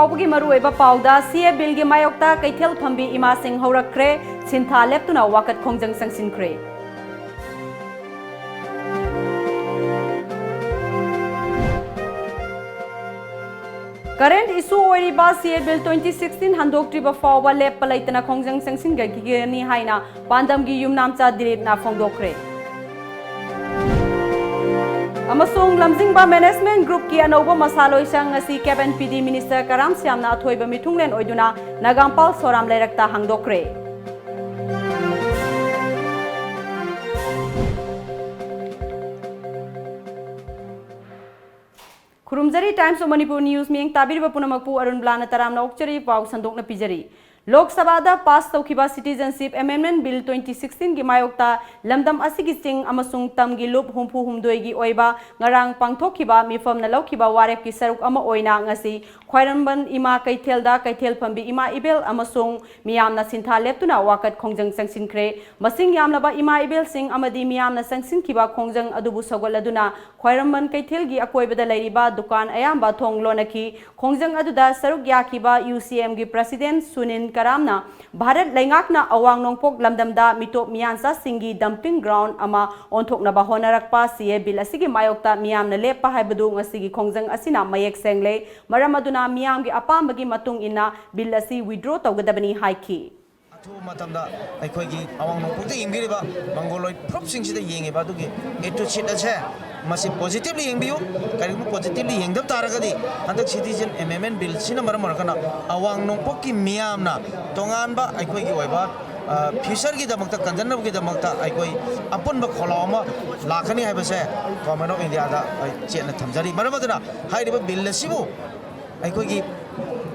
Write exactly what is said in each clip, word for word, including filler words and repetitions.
ꯐꯥꯎꯕꯒꯤ ꯃꯔꯨꯑꯣꯏꯕ ꯄꯥꯎꯗ, ꯁꯤ ꯑꯦ ꯕꯤꯜꯒꯤ ꯃꯥꯌꯣꯛꯇ ꯀꯩꯊꯦꯜ ꯐꯝꯕꯤ ꯏꯃꯥꯁꯤꯡ ꯍꯧꯔꯛꯈ꯭ꯔꯦ, ꯁꯤꯟꯊꯥ ꯂꯦꯞꯇꯨꯅ ꯋꯥꯀꯠ ꯈꯣꯡꯖꯪ ꯆꯪꯁꯤꯟꯈ꯭ꯔꯦ꯫ ꯀꯔꯦꯟꯠ ꯏꯁꯨ ꯑꯣꯏꯔꯤꯕ ꯁꯤ ꯑꯦ ꯕꯤꯜ ꯇ꯭ꯋꯦꯟꯇꯤ ꯁꯤꯛꯁꯇꯤꯟ ꯍꯟꯗꯣꯛꯇ꯭ꯔꯤꯕ ꯐꯥꯎꯕ ꯂꯦꯞꯄ ꯂꯩꯇꯅ ꯈꯣꯡꯖꯪ ꯆꯪꯁꯤꯟꯈꯤꯒꯅꯤ ꯍꯥꯏꯅ ꯄꯥꯟꯗꯝꯒꯤ ꯌꯨꯝꯅꯥꯝꯆꯥ ꯗꯤꯂꯤꯞꯅ ꯐꯣꯡꯗꯣꯛꯈ꯭ꯔꯦ꯫ ꯑꯃꯁꯨꯡ ꯂꯝꯖꯤꯡꯕ ꯃꯦꯅꯦꯖꯃꯦꯟꯠ ꯒ꯭ꯔꯨꯞꯀꯤ ꯑꯅꯧꯕ ꯃꯁꯥꯂꯣꯏꯁꯪ ꯑꯁꯤ ꯀꯦꯕꯤꯟ ꯄꯤ ꯗꯤ ꯃꯤꯅꯤꯁꯇꯔ ꯀꯔꯥꯝ ꯁ꯭ꯌꯥꯝꯅ ꯑꯊꯣꯏꯕ ꯃꯤꯊꯨꯡꯂꯦꯟ ꯑꯣꯏꯗꯨꯅ Nagamapal ꯁꯣꯔꯥꯝ ꯂꯩꯔꯛꯇ ꯍꯥꯡꯗꯣꯛꯈ꯭ꯔꯦ꯫ ꯈꯨꯔꯨꯝꯖꯔꯤ, Times of Manipur News ꯃꯤꯠꯌꯦꯡ ꯇꯥꯕꯤꯔꯤꯕ ꯄꯨꯝꯅꯃꯛꯄꯨ ꯑꯔꯨꯟ ꯕ꯭ꯂꯥꯅ ꯇꯔꯥꯝꯅ ꯑꯣꯛꯆꯔꯤ꯫ ꯄꯥꯎ ꯁꯟꯗꯣꯛꯅ ꯄꯤꯖꯔꯤ꯫ ꯂꯣꯛ ꯁꯚꯥꯗ ꯄꯥꯁ ꯇꯧꯈꯤꯕ Citizenship Amendment Bill ꯇ꯭ꯋꯦꯟꯇꯤ ꯁꯤꯛꯁꯇꯤꯟꯒꯤ ꯃꯥꯌꯣꯛꯇ ꯂꯝꯗꯝ ꯑꯁꯤꯒꯤ ꯆꯤꯡ ꯑꯃꯁꯨꯡ ꯇꯝꯒꯤ ꯂꯨꯞ ꯍꯨꯝꯐꯨ ꯍꯨꯝꯗꯣꯏꯒꯤ ꯑꯣꯏꯕ ꯉꯔꯥꯡ ꯄꯥꯡꯊꯣꯛꯈꯤꯕ ꯃꯤꯐꯝꯅ ꯂꯧꯈꯤꯕ ꯋꯥꯔꯦꯞꯀꯤ ꯁꯔꯨꯛ ꯑꯃ ꯑꯣꯏꯅ ꯉꯁꯤ ꯈ꯭ꯋꯥꯏꯔꯝꯕꯟ ꯏꯃꯥ ꯀꯩꯊꯦꯜꯗ ꯀꯩꯊꯦꯜ ꯐꯝꯕꯤ ꯏꯃꯥ ꯏꯕꯦꯜ ꯑꯃꯁꯨꯡ ꯃꯤꯌꯥꯝꯅ ꯁꯤꯟꯊꯥ ꯂꯦꯞꯇꯨꯅ ꯋꯥꯀꯠ ꯈꯣꯡꯖꯪ ꯆꯪꯁꯤꯟꯈ꯭ꯔꯦ꯫ ꯃꯁꯤꯡ ꯌꯥꯝꯂꯕ ꯏꯃꯥ ꯏꯕꯦꯜꯁꯤꯡ ꯑꯃꯗꯤ ꯃꯤꯌꯥꯝꯅ ꯆꯪꯁꯤꯟꯈꯤꯕ ꯈꯣꯡꯖꯪ ꯑꯗꯨꯕꯨ ꯁꯧꯒꯠꯂꯗꯨꯅ ꯈ꯭ꯋꯥꯏꯔꯝꯕꯟ ꯀꯩꯊꯦꯜꯒꯤ ꯑꯀꯣꯏꯕꯗ ꯂꯩꯔꯤꯕ ꯗꯨꯀꯥꯟ ꯑꯌꯥꯝꯕ ꯊꯣꯡ ꯂꯣꯟꯅꯈꯤ꯫ ꯈꯣꯡꯖꯪ ꯑꯗꯨꯗ ꯁꯔꯨꯛ ꯌꯥꯈꯤꯕ ꯌꯨ ꯁꯤ ꯑꯦꯝꯒꯤ ꯄ꯭ꯔꯁꯤꯗꯦꯟꯠ ꯁꯨꯅꯤꯟ ꯀꯔꯥꯝꯅ ꯚꯥꯔꯠ ꯂꯩꯉꯥꯛꯅ ꯑꯋꯥꯡ ꯅꯣꯡꯄꯣꯛ ꯂꯝꯗꯝꯗ ꯃꯤꯇꯣꯞ ꯃꯤꯌꯥꯟꯆꯥꯁꯤꯡꯒꯤ dumping ground ꯑꯃ ꯑꯣꯟꯊꯣꯛꯅꯕ ꯍꯣꯠꯅꯔꯛꯄ ꯁꯤ ꯑꯦ ꯕꯤꯜ ꯑꯁꯤꯒꯤ ꯃꯥꯌꯣꯛꯇ ꯃꯤꯌꯥꯝꯅ ꯂꯦꯞꯄ ꯍꯥꯏꯕꯗꯨ ꯉꯁꯤꯒꯤ ꯈꯣꯡꯖꯪ ꯑꯁꯤꯅ ꯃꯌꯦꯛ ꯁꯦꯡꯂꯦ꯫ ꯃꯔꯝ ꯑꯗꯨꯅ ꯃꯤꯌꯥꯝꯒꯤ ꯑꯄꯥꯝꯕꯒꯤ ꯃꯇꯨꯡ ꯏꯟꯅ ꯕꯤꯜ ꯑꯁꯤ withdraw ꯇꯧꯒꯗꯕꯅꯤ ꯍꯥꯏꯈꯤ꯫ ꯑꯊꯨꯕ ꯃꯇꯝꯗ ꯑꯩꯈꯣꯏꯒꯤ ꯑꯋꯥꯡ ꯅꯣꯡꯄꯣꯛꯇ ꯌꯦꯡꯕꯤꯔꯤꯕ ꯃꯪꯒꯣꯂꯣꯏꯗ ꯐꯨꯔꯨꯞꯁꯤꯡꯁꯤꯗ ꯌꯦꯡꯉꯤꯕ ꯑꯗꯨꯒꯤ A to Z ꯑꯁꯦ ꯃꯁꯤ positively ꯌꯦꯡꯕꯤꯌꯨ꯫ ꯀꯔꯤꯒꯨꯝꯕ positively ꯌꯦꯡꯗꯕ ꯇꯥꯔꯒꯗꯤ ꯍꯟꯗꯛ Citizen Amendment Bill ꯁꯤꯅ ꯃꯔꯝ ꯑꯣꯏꯔꯒꯅ ꯑꯋꯥꯡ ꯅꯣꯡꯄꯣꯛꯀꯤ ꯃꯤꯌꯥꯝꯅ ꯇꯣꯉꯥꯟꯕ ꯑꯩꯈꯣꯏꯒꯤ ꯑꯣꯏꯕ, ꯑ, future ꯒꯤꯗꯃꯛꯇ ꯀꯟꯖꯅꯕꯒꯤꯗꯃꯛꯇ ꯑꯩꯈꯣꯏ ꯑꯄꯨꯟꯕ ꯈꯣꯜꯂꯥꯎ ꯑꯃ ꯂꯥꯛꯀꯅꯤ ꯍꯥꯏꯕꯁꯦ Government of India ꯗ ꯑꯩ ꯆꯦꯠꯅ ꯊꯝꯖꯔꯤ꯫ ꯃꯔꯝ ꯑꯗꯨꯅ ꯍꯥꯏꯔꯤꯕ ꯕꯤꯜ ꯑꯁꯤꯕꯨ ꯑꯩꯈꯣꯏꯒꯤ,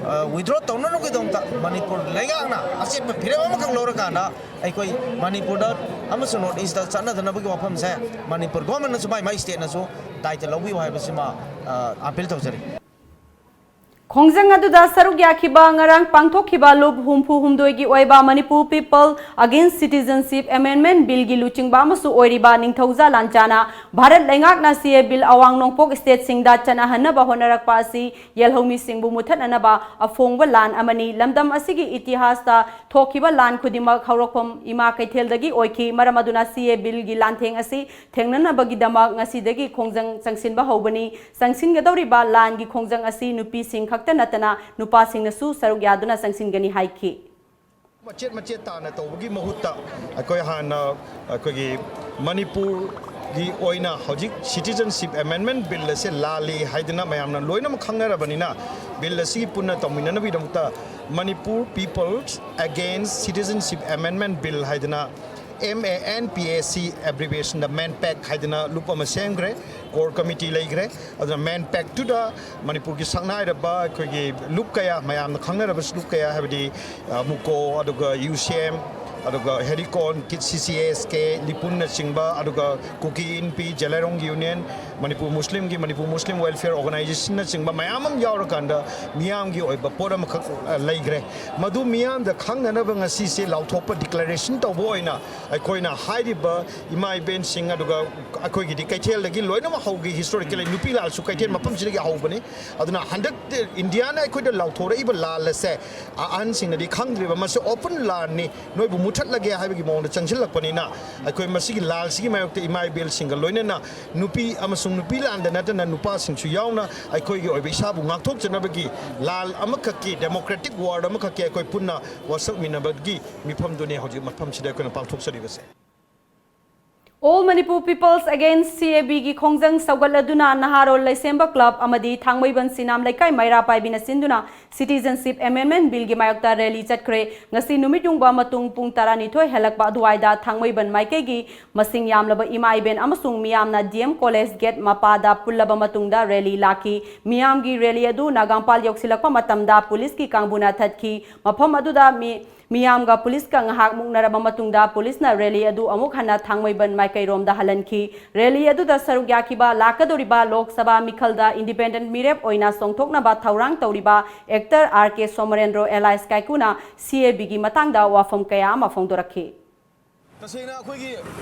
ꯑ, withdraw ꯇꯧꯅꯅꯕꯒꯤꯗꯃꯛꯇ ꯃꯅꯤꯄꯨꯔ ꯂꯩꯉꯥꯛꯅ ꯑꯆꯦꯠꯄ ꯐꯤꯔꯦꯞ ꯑꯃꯈꯛ ꯂꯧꯔꯀꯥꯟꯗ ꯑꯩꯈꯣꯏ ꯃꯅꯤꯄꯨꯔꯗ ꯑꯃꯁꯨꯡ North East ꯇ ꯆꯠꯅꯗꯅꯕꯒꯤ ꯋꯥꯐꯝꯁꯦ ꯃꯅꯤꯄꯨꯔ government ꯅꯁꯨ ꯃꯥꯏ ꯃꯥꯏ state ꯅꯁꯨ ꯗꯥꯏꯇ ꯂꯧꯕꯤꯌꯨ ꯍꯥꯏꯕꯁꯤꯃ, ꯑ, appeal ꯇꯧꯖꯔꯤ꯫ ꯈꯣꯡꯖꯪ ꯑꯗꯨꯗ ꯁꯔꯨꯛ ꯌꯥꯈꯤꯕ ꯉꯔꯥꯡ ꯄꯥꯡꯊꯣꯛꯈꯤꯕ ꯂꯨꯞ ꯍꯨꯝꯐꯨ ꯍꯨꯝꯗꯣꯏꯒꯤ ꯑꯣꯏꯕ Manipur People Against Citizenship Amendment Billꯒꯤ ꯂꯨꯆꯤꯡꯕ ꯑꯃꯁꯨ ꯑꯣꯏꯔꯤꯕ ꯅꯤꯡꯊꯧꯖꯥ ꯂꯥꯟꯆꯥꯅ ꯚꯥꯔꯠ ꯂꯩꯉꯥꯛꯅ CAA Bill ꯑꯋꯥꯡ ꯅꯣꯡꯄꯣꯛ stateꯁꯤꯡꯗ ꯆꯠꯅꯍꯟꯅꯕ ꯍꯣꯠꯅꯔꯛꯄ ꯑꯁꯤ ꯌꯦꯜꯍꯧꯃꯤꯁꯤꯡꯕꯨ ꯃꯨꯊꯠꯅꯅꯕ ꯑꯐꯣꯡꯕ ꯂꯥꯟ ꯑꯃꯅꯤ꯫ ꯂꯝꯗꯝ ꯑꯁꯤꯒꯤ ꯏꯇꯤꯍꯥꯁꯇ ꯊꯣꯛꯈꯤꯕ ꯂꯥꯟ ꯈꯨꯗꯤꯡꯃꯛ ꯍꯧꯔꯛꯐꯝ ꯏꯃꯥ ꯀꯩꯊꯦꯜꯗꯒꯤ ꯑꯣꯏꯈꯤ꯫ ꯃꯔꯝ ꯑꯗꯨꯅ CAA Billꯒꯤ ꯂꯥꯟꯊꯦꯡ ꯑꯁꯤ ꯊꯦꯡꯅꯅꯕꯒꯤꯗꯃꯛ ꯉꯁꯤꯗꯒꯤ ꯈꯣꯡꯖꯪ ꯆꯪꯁꯤꯟꯕ ꯍꯧꯕꯅꯤ꯫ ꯆꯪꯁꯤꯟꯒꯗꯧꯔꯤꯕ ꯂꯥꯟꯒꯤ ꯈꯣꯡꯖꯪ ꯑꯁꯤ ꯅꯨꯄꯤꯁꯤꯡ ꯈꯛꯇ ꯅꯠꯇꯅ ꯅꯨꯄꯥꯁꯤꯡꯅꯁꯨ ꯁꯔꯨꯛ ꯌꯥꯗꯨꯅ ꯆꯪꯁꯤꯟꯒꯅꯤ ꯍꯥꯏꯈꯤ꯫ ꯃꯆꯦꯠ ꯃꯆꯦꯠ ꯇꯥꯅ ꯇꯧꯕꯒꯤ ꯃꯍꯨꯠꯇ ꯑꯩꯈꯣꯏ ꯍꯥꯟꯅ ꯑꯩꯈꯣꯏꯒꯤ ꯃꯅꯤꯄꯨꯔꯒꯤ ꯑꯣꯏꯅ ꯍꯧꯖꯤꯛ Citizenship Amendment Bill ꯑꯁꯦ ꯂꯥꯜꯂꯤ ꯍꯥꯏꯗꯅ ꯃꯌꯥꯝꯅ ꯂꯣꯏꯅꯃꯛ ꯈꯪꯅꯔꯕꯅꯤꯅ, Bill ꯑꯁꯤꯒꯤ ꯄꯨꯟꯅ ꯇꯧꯃꯤꯟꯅꯅꯕꯒꯤꯗꯃꯛꯇ Manipur People's Against Citizenship Amendment Bill ꯍꯥꯏꯗꯅ, MANPAC abbreviationꯗ MANPAC ꯍꯥꯏꯗꯅ ꯂꯨꯞ ꯑꯃ ꯁꯦꯝꯈ꯭ꯔꯦ, core committee ꯂꯩꯈ꯭ꯔꯦ꯫ ꯑꯗꯨꯅ MANPACꯇꯨꯗ ꯃꯅꯤꯄꯨꯔꯒꯤ ꯁꯛꯅꯥꯏꯔꯕ ꯑꯩꯈꯣꯏꯒꯤ ꯂꯨꯞ ꯀꯌꯥ, ꯃꯌꯥꯝꯅ ꯈꯪꯅꯔꯕ ꯂꯨꯞ ꯀꯌꯥ, ꯍꯥꯏꯕꯗꯤ ꯑ, ꯃꯨꯀꯣ, ꯑꯗꯨꯒ UCM, ꯑꯗꯨꯒ ꯍꯦꯔꯤꯀꯣꯟ, ꯀꯤꯠ CCSK, ꯂꯤꯄꯨꯟꯅꯆꯤꯡꯕ, ꯑꯗꯨꯒ ꯀꯨꯀꯤ ꯏꯟꯄꯤ, ꯖꯦꯂꯥꯏꯔꯣꯡ ꯌꯨꯅꯤꯌꯟ, ꯃꯅꯤꯄꯨꯔ ꯃꯨꯁꯂꯤꯝꯒꯤ, ꯃꯅꯤꯄꯨꯔ ꯃꯨꯁꯂꯤꯝ ꯋꯦꯜꯐꯤꯌꯔ ꯑꯣꯔꯒꯅꯥꯏꯖꯦꯁꯟꯅꯆꯤꯡꯕ ꯃꯌꯥꯝ ꯑꯃ ꯌꯥꯎꯔꯀꯥꯟꯗ ꯃꯤꯌꯥꯝꯒꯤ ꯑꯣꯏꯕ ꯄꯣꯠ ꯑꯃꯈꯛ, ꯑ, ꯂꯩꯈ꯭ꯔꯦ꯫ ꯃꯗꯨ ꯃꯤꯌꯥꯝꯗ ꯈꯪꯅꯅꯕ ꯉꯁꯤꯁꯦ ꯂꯥꯎꯊꯣꯛꯄ declaration ꯇꯧꯕ ꯑꯣꯏꯅ ꯑꯩꯈꯣꯏꯅ ꯍꯥꯏꯔꯤꯕ ꯏꯃꯥ ꯏꯕꯦꯟꯁꯤꯡ, ꯑꯗꯨꯒ ꯑꯩꯈꯣꯏꯒꯤꯗꯤ ꯀꯩꯊꯦꯜꯗꯒꯤ ꯂꯣꯏꯅꯃꯛ ꯍꯧꯈꯤ, historically ꯅꯨꯄꯤ ꯂꯥꯜꯁꯨ ꯀꯩꯊꯦꯜ ꯃꯐꯝꯁꯤꯗꯒꯤ ꯍꯧꯕꯅꯤ꯫ ꯑꯗꯨꯅ ꯍꯟꯗꯛ ꯏꯟꯗꯤꯌꯥꯅ ꯑꯩꯈꯣꯏꯗ ꯂꯥꯎꯊꯣꯔꯛꯏꯕ ꯂꯥꯜ ꯑꯁꯦ ꯑꯍꯟꯁꯤꯡꯅꯗꯤ ꯈꯪꯗ꯭ꯔꯤꯕ, ꯃꯁꯤ open ꯂꯥꯟꯅꯤ, ꯅꯣꯏꯕꯨ ꯃꯨꯊꯠꯂꯒꯦ ꯍꯥꯏꯕꯒꯤ ꯃꯑꯣꯡꯗ ꯆꯪꯁꯤꯜꯂꯛꯄꯅꯤꯅ, ꯑꯩꯈꯣꯏ ꯃꯁꯤꯒꯤ ꯂꯥꯜꯁꯤꯒꯤ ꯃꯥꯌꯣꯛꯇ ꯏꯃꯥ ꯏꯕꯦꯜꯁꯤꯡꯒ ꯂꯣꯏꯅꯅ ꯅꯨꯄꯤ ꯑꯃꯁꯨꯡ ꯅꯨꯄꯤ ꯂꯥꯟꯗ ꯅꯠꯇꯅ ꯅꯨꯄꯥꯁꯤꯡꯁꯨ ꯌꯥꯎꯅ ꯑꯩꯈꯣꯏꯒꯤ ꯑꯣꯏꯕ ꯏꯁꯥꯕꯨ ꯉꯥꯛꯊꯣꯛꯆꯅꯕꯒꯤ ꯂꯥꯜ ꯑꯃꯈꯛꯀꯤ, democratic war ꯑꯃꯈꯛꯀꯤ ꯑꯩꯈꯣꯏ ꯄꯨꯟꯅ ꯋꯥꯁꯛꯃꯤꯟꯅꯕꯒꯤ ꯃꯤꯐꯝꯗꯨꯅꯤ ꯍꯧꯖꯤꯛ ꯃꯐꯝꯁꯤꯗ ꯑꯩꯈꯣꯏꯅ ꯄꯥꯡꯊꯣꯛꯆꯔꯤꯕꯁꯦ꯫ All Manipur People's Against CABꯒꯤ ꯈꯣꯡꯖꯪ ꯁꯧꯒꯠꯂꯗꯨꯅ ꯅꯍꯥꯔꯣꯜ ꯂꯩꯁꯦꯝꯕ ꯀ꯭ꯂꯕ ꯑꯃꯗꯤ ꯊꯥꯡꯃꯩꯕꯟ ꯁꯤꯅꯥꯝ ꯂꯩꯀꯥꯏ ꯃꯩꯔꯥ ꯄꯥꯏꯕꯤꯅ ꯁꯤꯟꯗꯨꯅ Citizenship Amendment Billꯒꯤ ꯃꯥꯌꯣꯛꯇ rally ꯆꯠꯈ꯭ꯔꯦ꯫ ꯉꯁꯤ ꯅꯨꯃꯤꯠ ꯌꯨꯡꯕ ꯃꯇꯨꯡ ꯄꯨꯡ ꯇꯔꯥꯅꯤꯊꯣꯏ ꯍꯦꯜꯂꯛꯄ ꯑꯗꯨꯋꯥꯏꯗ ꯊꯥꯡꯃꯩꯕꯟ ꯃꯥꯏꯀꯩꯒꯤ ꯃꯁꯤꯡ ꯌꯥꯝꯂꯕ ꯏꯃꯥ ꯏꯕꯦꯟ ꯑꯃꯁꯨꯡ ꯃꯤꯌꯥꯝꯅ DM College gate ꯃꯄꯥꯗ ꯄꯨꯜꯂꯕ ꯃꯇꯨꯡꯗ rally ꯂꯥꯛꯈꯤ꯫ ꯃꯤꯌꯥꯝꯒꯤ rally ꯑꯗꯨ ꯅꯥꯒꯥꯝꯄꯥꯜ ꯌꯧꯁꯤꯜꯂꯛꯄ ꯃꯇꯝꯗ ꯄꯨꯂꯤꯁꯀꯤ ꯀꯥꯡꯕꯨꯅ ꯊꯠꯈꯤ꯫ ꯃꯐꯝ ꯑꯗꯨꯗ ꯃꯤ ꯃꯤꯌꯥꯝꯒ ꯄꯨꯂꯤꯁꯀ ꯉꯥꯏꯍꯥꯛ ꯃꯨꯛꯅꯔꯕ ꯃꯇꯨꯡꯗ ꯄꯨꯂꯤꯁꯅ ꯔꯦꯂꯤ ꯑꯗꯨ ꯑꯃꯨꯛ ꯍꯟꯅ ꯊꯥꯡꯃꯩꯕꯟ ꯃꯥꯏꯀꯩꯔꯣꯝꯗ ꯍꯜꯍꯟꯈꯤ꯫ ꯔꯦꯂꯤ ꯑꯗꯨꯗ ꯁꯔꯨꯛ ꯌꯥꯈꯤꯕ ꯂꯥꯛꯀꯗꯧꯔꯤꯕ ꯂꯣꯛ ꯁꯚꯥ ꯃꯤꯈꯜꯗ ꯏꯟꯗꯤꯄꯦꯟꯗꯦꯟꯠ ꯃꯤꯔꯦꯞ ꯑꯣꯏꯅ ꯆꯣꯡꯊꯣꯛꯅꯕ ꯊꯧꯔꯥꯡ ꯇꯧꯔꯤꯕ ꯑꯦꯛꯇꯔ ꯑꯥꯔ ꯀꯦ ꯁꯣꯃꯔꯦꯟꯗ꯭ꯔꯣ ꯑꯦꯂꯥꯏꯁ ꯀꯥꯏꯀꯨꯅ ꯁꯤ ꯑꯦ ꯕꯤꯒꯤ ꯃꯇꯥꯡꯗ ꯋꯥꯐꯝ ꯀꯌꯥ ꯑꯃ ꯐꯣꯡꯗꯣꯔꯛꯈꯤ꯫ ꯇꯁꯦꯡꯅ ꯑꯩꯈꯣꯏꯒꯤ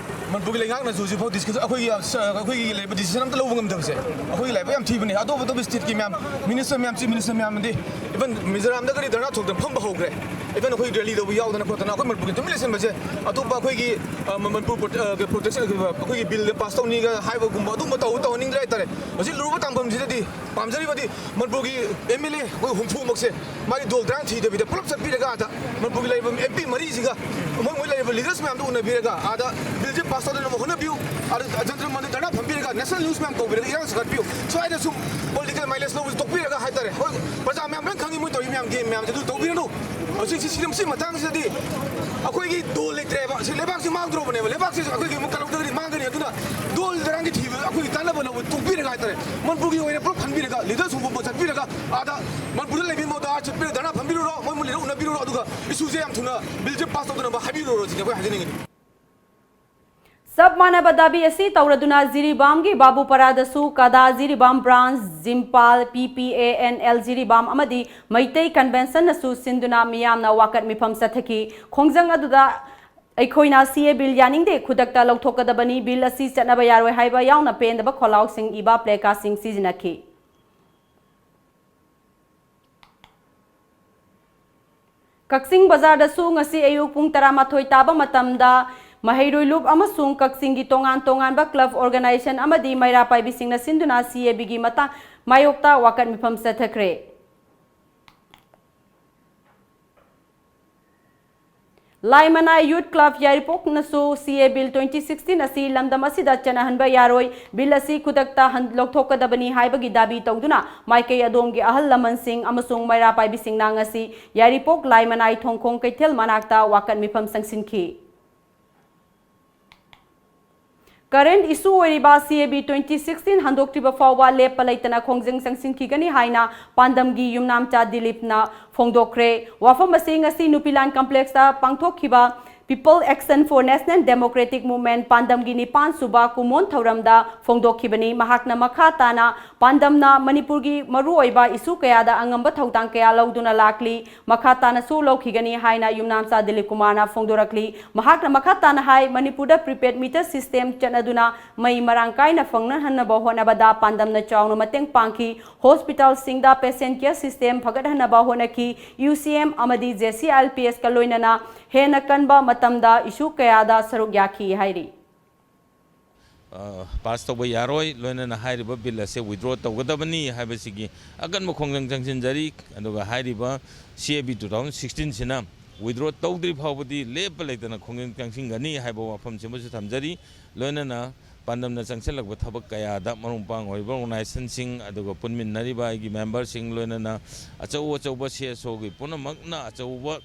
ꯃꯅꯤꯄꯨꯔꯒꯤ ꯂꯩꯉꯥꯛꯅꯁꯨ ꯍꯧꯖꯤꯛꯐꯥꯎ ꯗꯤꯁꯀꯁ ꯑꯩꯈꯣꯏꯒꯤ ꯑꯩꯈꯣꯏꯒꯤ ꯂꯩꯕ ꯗꯤꯁꯤꯖꯟ ꯑꯝꯇ ꯂꯧꯕ ꯉꯝꯗꯕꯁꯦ ꯑꯩꯈꯣꯏꯒꯤ ꯂꯥꯏꯕꯛ ꯌꯥꯝ ꯊꯤꯕꯅꯦ꯫ ꯑꯇꯣꯞ ꯑꯇꯣꯞꯄ ꯁ꯭ꯇꯦꯠꯀꯤ ꯃꯌꯥꯝ ꯃꯤꯅꯤꯁꯇꯔ ꯃꯌꯥꯝ, ꯆꯤꯐ ꯃꯤꯅꯤꯁꯇꯔ ꯃꯌꯥꯝ ꯑꯃꯗꯤ ꯏꯚꯟ ꯃꯤꯖꯣꯔꯥꯝꯗꯒꯗꯤ ꯙꯔꯅꯥ ꯊꯣꯛꯇꯅ ꯐꯝꯕ ꯍꯧꯈ꯭ꯔꯦ꯫ ꯏꯚꯟ ꯑꯩꯈꯣꯏ ꯔꯦꯂꯤ ꯇꯧꯕ ꯌꯥꯎꯗꯅ ꯈꯣꯠꯇꯅ ꯑꯩꯈꯣꯏ ꯃꯅꯤꯄꯨꯔꯒꯤ ꯇꯨꯃꯤꯟ ꯂꯩꯁꯤꯟꯕꯁꯦ ꯑꯇꯣꯞꯄ ꯑꯩꯈꯣꯏꯒꯤ ꯑ, ꯃ- ꯃꯅꯤꯄꯨꯔ ꯄ꯭ꯔꯣꯇꯦ- ꯑ, ꯄ꯭ꯔꯣꯇꯦꯁꯟ ꯑꯩꯈꯣꯏꯒꯤ ꯕꯤꯜ ꯄꯥꯁ ꯇꯧꯅꯤꯒ ꯍꯥꯏꯕꯒꯨꯝꯕ ꯑꯗꯨꯝꯕ ꯇꯧ ꯇꯧꯍꯟꯅꯤꯡꯗ꯭ꯔꯦ ꯍꯥꯏꯇꯥꯔꯦ꯫ ꯍꯧꯖꯤꯛ ꯂꯨꯔꯕ ꯇꯥꯡꯐꯝꯁꯤꯗꯗꯤ ꯄꯥꯝꯖꯔꯤꯕꯗꯤ ꯃꯅꯤꯄꯨꯔꯒꯤ ꯑꯦꯝ ꯑꯦꯜ ꯑꯦ ꯑꯩꯈꯣꯏ ꯍꯨꯝꯐꯨꯃꯛꯁꯦ ꯃꯥꯒꯤ ꯗꯣꯜ ꯗ꯭ꯔꯥꯟ ꯊꯤꯗꯕꯤꯗ ꯄꯨꯂꯞ ꯆꯠꯄꯤꯔꯒ ꯑꯥꯗ ꯃꯅꯤꯄꯨꯔꯒꯤ ꯂꯩꯔꯤꯕ ꯑꯦꯝ ꯄꯤ ꯃꯔꯤꯁꯤꯒ ꯃꯣꯏ ꯃꯣꯏ ꯂꯩꯔꯤꯕ ꯂꯤꯗꯔꯁ ꯃꯌꯥꯝꯗꯨ ꯎꯅꯕꯤꯔꯒ ꯑꯥꯗ ꯕꯤꯜꯁꯦ ꯄꯥꯁ ꯇꯧꯗꯅꯕ ꯍꯣꯠꯅꯕꯤꯌꯨ꯫ ꯑꯥꯗ ꯖꯟꯇꯔ ꯃꯟꯇꯔ ꯙꯔꯅꯥ ꯐꯝꯕꯤꯔꯒ ꯅꯦꯁꯅꯦꯜ ꯅ꯭ꯌꯨꯁ ꯃꯌꯥꯝ ꯀꯧꯕꯤꯔꯒ ꯏꯔꯥꯡ ꯁꯥꯒꯠꯄꯤꯌꯨ꯫ ꯁ꯭ꯋꯥꯏꯗ ꯁꯨꯝ ꯄꯣꯂꯤꯇꯤꯀꯦꯜ ꯃꯥꯏꯂꯦꯖ ꯂꯧꯕꯁꯤ ꯇꯣꯛꯄꯤꯔꯒ ꯍꯥꯏꯇꯥꯔꯦ꯫ ꯍꯣꯏ, ꯄ꯭ꯔꯖꯥ ꯃꯌꯥꯝ ꯂꯣꯏ ꯈꯪꯉꯤ ꯃꯣꯏ ꯇꯧꯔꯤ ꯃꯌꯥꯝ ꯒꯦꯝ ꯃꯌꯥꯝꯁꯦ, ꯑꯗꯨ ꯇꯧꯕꯤꯔꯅꯨ꯫ ꯍꯧꯖꯤꯛꯁꯤ ꯁꯤ ꯁꯤ ꯃꯇꯥꯡꯁꯤꯗꯗꯤ ꯑꯩꯈꯣꯏꯒꯤ ꯗꯣꯜ ꯂꯩꯇ꯭ꯔꯦꯕ꯫ ꯁꯤ ꯂꯩꯕꯥꯛꯁꯤ ꯃꯥꯡꯗ꯭ꯔꯣꯕꯅꯦꯕ꯫ ꯂꯩꯕꯥꯛꯁꯤ ꯑꯩꯈꯣꯏꯒꯤ ꯑꯃꯨꯛ ꯀꯜꯂꯛꯇ꯭ꯔꯒꯗꯤ ꯃꯥꯡꯒꯅꯤ꯫ ꯑꯗꯨꯅ ꯗꯣꯜ ꯗꯔꯥꯡꯒꯤ ꯊꯤꯕ ꯑꯩꯈꯣꯏꯒꯤ ꯀꯥꯟꯅꯕ ꯂꯧꯕ ꯇꯣꯛꯄꯤꯔꯒ ꯍꯥꯏꯇꯥꯔꯦ, ꯃꯅꯤꯄꯨꯔꯒꯤ ꯑꯣꯏꯅ ꯄꯨꯂꯞ ꯈꯟꯕꯤꯔꯒ ꯂꯤꯗꯔꯁ ꯍꯣꯡꯗꯣꯛꯄ ꯆꯠꯄꯤꯔꯒ ꯑꯥꯗ ꯃꯅꯤꯄꯨꯔꯗ ꯂꯩꯕꯤ ꯃꯣꯗꯥ ꯆꯠꯄꯤꯔꯒ ꯙꯔꯅꯥ ꯐꯝꯕꯤꯔꯨꯔꯣ, ꯃꯣꯏ ꯃꯣꯏ ꯂꯤꯗꯔ ꯎꯅꯕꯤꯔꯨꯔꯣ, ꯑꯗꯨꯒ ꯏꯁꯨꯁꯦ ꯌꯥꯝ ꯊꯨꯅ ꯕꯤꯜꯁꯦ ꯄꯥꯁ ꯇꯧꯗꯅꯕ ꯍꯥꯏꯕꯤꯔꯨꯔꯣ ꯁꯤꯅꯤ ꯑꯩꯈꯣꯏ ꯍꯥꯏꯖꯅꯤꯡꯉꯤꯗꯤ꯫ ꯆꯞ ꯃꯥꯟꯅꯕ ꯗꯥꯕꯤ ꯑꯁꯤ ꯇꯧꯔꯗꯨꯅ ꯖꯤꯔꯤꯕꯥꯝꯒꯤ ꯕꯥꯕꯨꯄꯥꯔꯥꯗꯁꯨ ꯀꯗꯥ Jiribam branch, Jimpal, P P A N L Jiribam ꯑꯃꯗꯤ ꯃꯩꯇꯩ ꯀꯟꯚꯦꯟꯁꯟꯅꯁꯨ ꯁꯤꯟꯗꯨꯅ ꯃꯤꯌꯥꯝꯅ ꯋꯥꯀꯠ ꯃꯤꯐꯝ ꯆꯠꯊꯈꯤ꯫ ꯈꯣꯡꯖꯪ ꯑꯗꯨꯗ ꯑꯩꯈꯣꯏꯅ ꯁꯤ ꯑꯦ ꯕꯤꯜ ꯌꯥꯅꯤꯡꯗꯦ, ꯈꯨꯗꯛꯇ ꯂꯧꯊꯣꯛꯀꯗꯕꯅꯤ, ꯕꯤꯜ ꯑꯁꯤ ꯆꯠꯅꯕ ꯌꯥꯔꯣꯏ ꯍꯥꯏꯕ ꯌꯥꯎꯅ ꯄꯦꯟꯗꯕ ꯈꯣꯜꯂꯥꯎꯁꯤꯡ ꯏꯕ ꯄ꯭ꯂꯦꯀꯥꯔꯗꯁꯤꯡ ꯁꯤꯖꯤꯟꯅꯈꯤ꯫ ꯀꯛꯆꯤꯡ ꯕꯖꯥꯔꯗꯁꯨ ꯉꯁꯤ ꯑꯌꯨꯛ ꯄꯨꯡ ꯇꯔꯥꯃꯥꯊꯣꯏ ꯇꯥꯕ ꯃꯇꯝꯗ ꯃꯍꯩꯔꯣꯏ ꯂꯨꯞ ꯑꯃꯁꯨꯡ ꯀꯛꯆꯤꯡꯒꯤ ꯇꯣꯉꯥꯟ ꯇꯣꯉꯥꯟꯕ ꯀ꯭ꯂꯕ, ꯑꯣꯔꯒꯅꯥꯏꯖꯦꯁꯟ ꯑꯃꯗꯤ ꯃꯩꯔꯥ ꯄꯥꯏꯕꯤꯁꯤꯡꯅ ꯁꯤꯟꯗꯨꯅ ꯁꯤ ꯑꯦ ꯕꯤꯒꯤ ꯃꯇꯥꯡ ꯃꯥꯌꯣꯛꯇ ꯋꯥꯀꯠ ꯃꯤꯐꯝ ꯆꯠꯊꯈ꯭ꯔꯦ꯫ ꯂꯥꯏꯃꯅꯥꯏ ꯌꯨꯠ ꯀ꯭ꯂꯕ ꯌꯥꯏꯔꯤꯄꯣꯛꯅꯁꯨ ꯁꯤ ꯑꯦ ꯕꯤꯜ ꯇ꯭ꯋꯦꯟꯇꯤ ꯁꯤꯛꯁꯇꯤꯟ ꯑꯁꯤ ꯂꯝꯗꯝ ꯑꯁꯤꯗ ꯆꯠꯅꯍꯟꯕ ꯌꯥꯔꯣꯏ, ꯕꯤꯜ ꯑꯁꯤ ꯈꯨꯗꯛꯇ ꯍꯟ- ꯂꯧꯊꯣꯛꯀꯗꯕꯅꯤ ꯍꯥꯏꯕꯒꯤ ꯗꯥꯕꯤ ꯇꯧꯗꯨꯅ ꯃꯥꯏꯀꯩ ꯑꯗꯣꯝꯒꯤ ꯑꯍꯜ ꯂꯃꯟꯁꯤꯡ ꯑꯃꯁꯨꯡ ꯃꯩꯔꯥ ꯄꯥꯏꯕꯤꯁꯤꯡꯅ ꯉꯁꯤ ꯌꯥꯏꯔꯤꯄꯣꯛ ꯂꯥꯏꯃꯅꯥꯏ ꯊꯣꯡꯈꯣꯡ ꯀꯩꯊꯦꯜ ꯃꯅꯥꯛꯇ ꯋꯥꯀꯠ ꯃꯤꯐꯝ ꯆꯪꯁꯤꯟꯈꯤ꯫ Current issue ꯑꯣꯏꯔꯤꯕ C A B twenty sixteen ꯍꯟꯗꯣꯛꯇ꯭ꯔꯤꯕ ꯐꯥꯎꯕ ꯂꯦꯞꯄ ꯂꯩꯇꯅ ꯈꯣꯡꯖꯪ ꯆꯪꯁꯤꯟꯈꯤꯒꯅꯤ ꯍꯥꯏꯅ ꯄꯥꯟꯗꯝꯒꯤ ꯌꯨꯝꯅꯥꯝꯆꯥ ꯗꯤꯂꯤꯞꯅ ꯐꯣꯡꯗꯣꯛꯈ꯭ꯔꯦ꯫ ꯋꯥꯐꯝ ꯑꯁꯤ ꯉꯁꯤ ꯅꯨꯄꯤꯂꯥꯟ complexꯇ ꯄꯥꯡꯊꯣꯛꯈꯤꯕ People Action for National Democratic Movement ꯄꯥꯟꯗꯝꯒꯤ ꯅꯤꯄꯥꯟ ꯁꯨꯕ ꯀꯨꯃꯣꯟ ꯊꯧꯔꯝꯗ ꯐꯣꯡꯗꯣꯛꯈꯤꯕꯅꯤ꯫ ꯃꯍꯥꯛꯅ ꯃꯈꯥ ꯇꯥꯅ ꯄꯥꯟꯗꯝꯅ ꯃꯅꯤꯄꯨꯔꯒꯤ ꯃꯔꯨꯑꯣꯏꯕ issue ꯀꯌꯥꯗ ꯑꯉꯝꯕ ꯊꯧꯗꯥꯡ ꯀꯌꯥ ꯂꯧꯗꯨꯅ ꯂꯥꯛꯂꯤ, ꯃꯈꯥ ꯇꯥꯅꯁꯨ ꯂꯧꯈꯤꯒꯅꯤ ꯍꯥꯏꯅ ꯌꯨꯝꯅꯥꯝꯆꯥ ꯗꯤꯂꯤꯞ ꯀꯨꯃꯥꯔꯅ ꯐꯣꯡꯗꯣꯔꯛꯂꯤ꯫ ꯃꯍꯥꯛꯅ ꯃꯈꯥ ꯇꯥꯅ ꯍꯥꯏ, ꯃꯅꯤꯄꯨꯔꯗ prepaid meter system ꯆꯠꯅꯗꯨꯅ ꯃꯩ ꯃꯔꯥꯡ ꯀꯥꯏꯅ ꯐꯪꯅꯍꯟꯅꯕ ꯍꯣꯠꯅꯕꯗ ꯄꯥꯟꯗꯝꯅ ꯆꯥꯎꯅ ꯃꯇꯦꯡ ꯄꯥꯡꯈꯤ꯫ Hospitalꯁꯤꯡꯗ patient care system ꯐꯒꯠꯍꯟꯅꯕ ꯍꯣꯠꯅꯈꯤ꯫ U C M ꯑꯃꯗꯤ J C I L P Sꯀ ꯂꯣꯏꯅꯅ ꯍꯦꯟꯅ ꯀꯟꯕ ꯃꯇꯝꯗ issue ꯀꯌꯥꯗ ꯁꯔꯨꯛ ꯌꯥꯈꯤ ꯍꯥꯏꯔꯤ꯫ ꯑ, pass ꯇꯧꯕ ꯌꯥꯔꯣꯏ, ꯂꯣꯏꯅꯅ ꯍꯥꯏꯔꯤꯕ bill ꯑꯁꯦ withdraw ꯇꯧꯒꯗꯕꯅꯤ ꯍꯥꯏꯕꯁꯤꯒꯤ ꯑꯀꯟꯕ ꯈꯣꯡꯖꯪ ꯆꯪꯁꯤꯟꯖꯔꯤ꯫ ꯑꯗꯨꯒ ꯍꯥꯏꯔꯤꯕ C A B two thousand sixteen ꯁꯤꯅ withdraw ꯇꯧꯗ꯭ꯔꯤ ꯐꯥꯎꯕꯗꯤ ꯂꯦꯞꯄ ꯂꯩꯇꯅ ꯈꯣꯡꯖꯪ ꯆꯪꯁꯤꯟꯒꯅꯤ ꯍꯥꯏꯕ ꯋꯥꯐꯝꯁꯤꯃꯁꯨ ꯊꯝꯖꯔꯤ꯫ ꯂꯣꯏꯅꯅ ꯄꯥꯟꯗꯝꯅ ꯆꯪꯁꯤꯜꯂꯛꯄ ꯊꯕꯛ ꯀꯌꯥꯗ ꯃꯔꯨꯞ ꯃꯄꯥꯡ ꯑꯣꯏꯔꯤꯕ organizationꯁꯤꯡ, ꯑꯗꯨꯒ ꯄꯨꯟꯃꯤꯟꯅꯔꯤꯕ ꯑꯩꯒꯤ memberꯁꯤꯡ, ꯂꯣꯏꯅꯅ ꯑꯆꯧ ꯑꯆꯧꯕ C S Oꯒꯤ ꯄꯨꯝꯅꯃꯛꯅ ꯑꯆꯧꯕ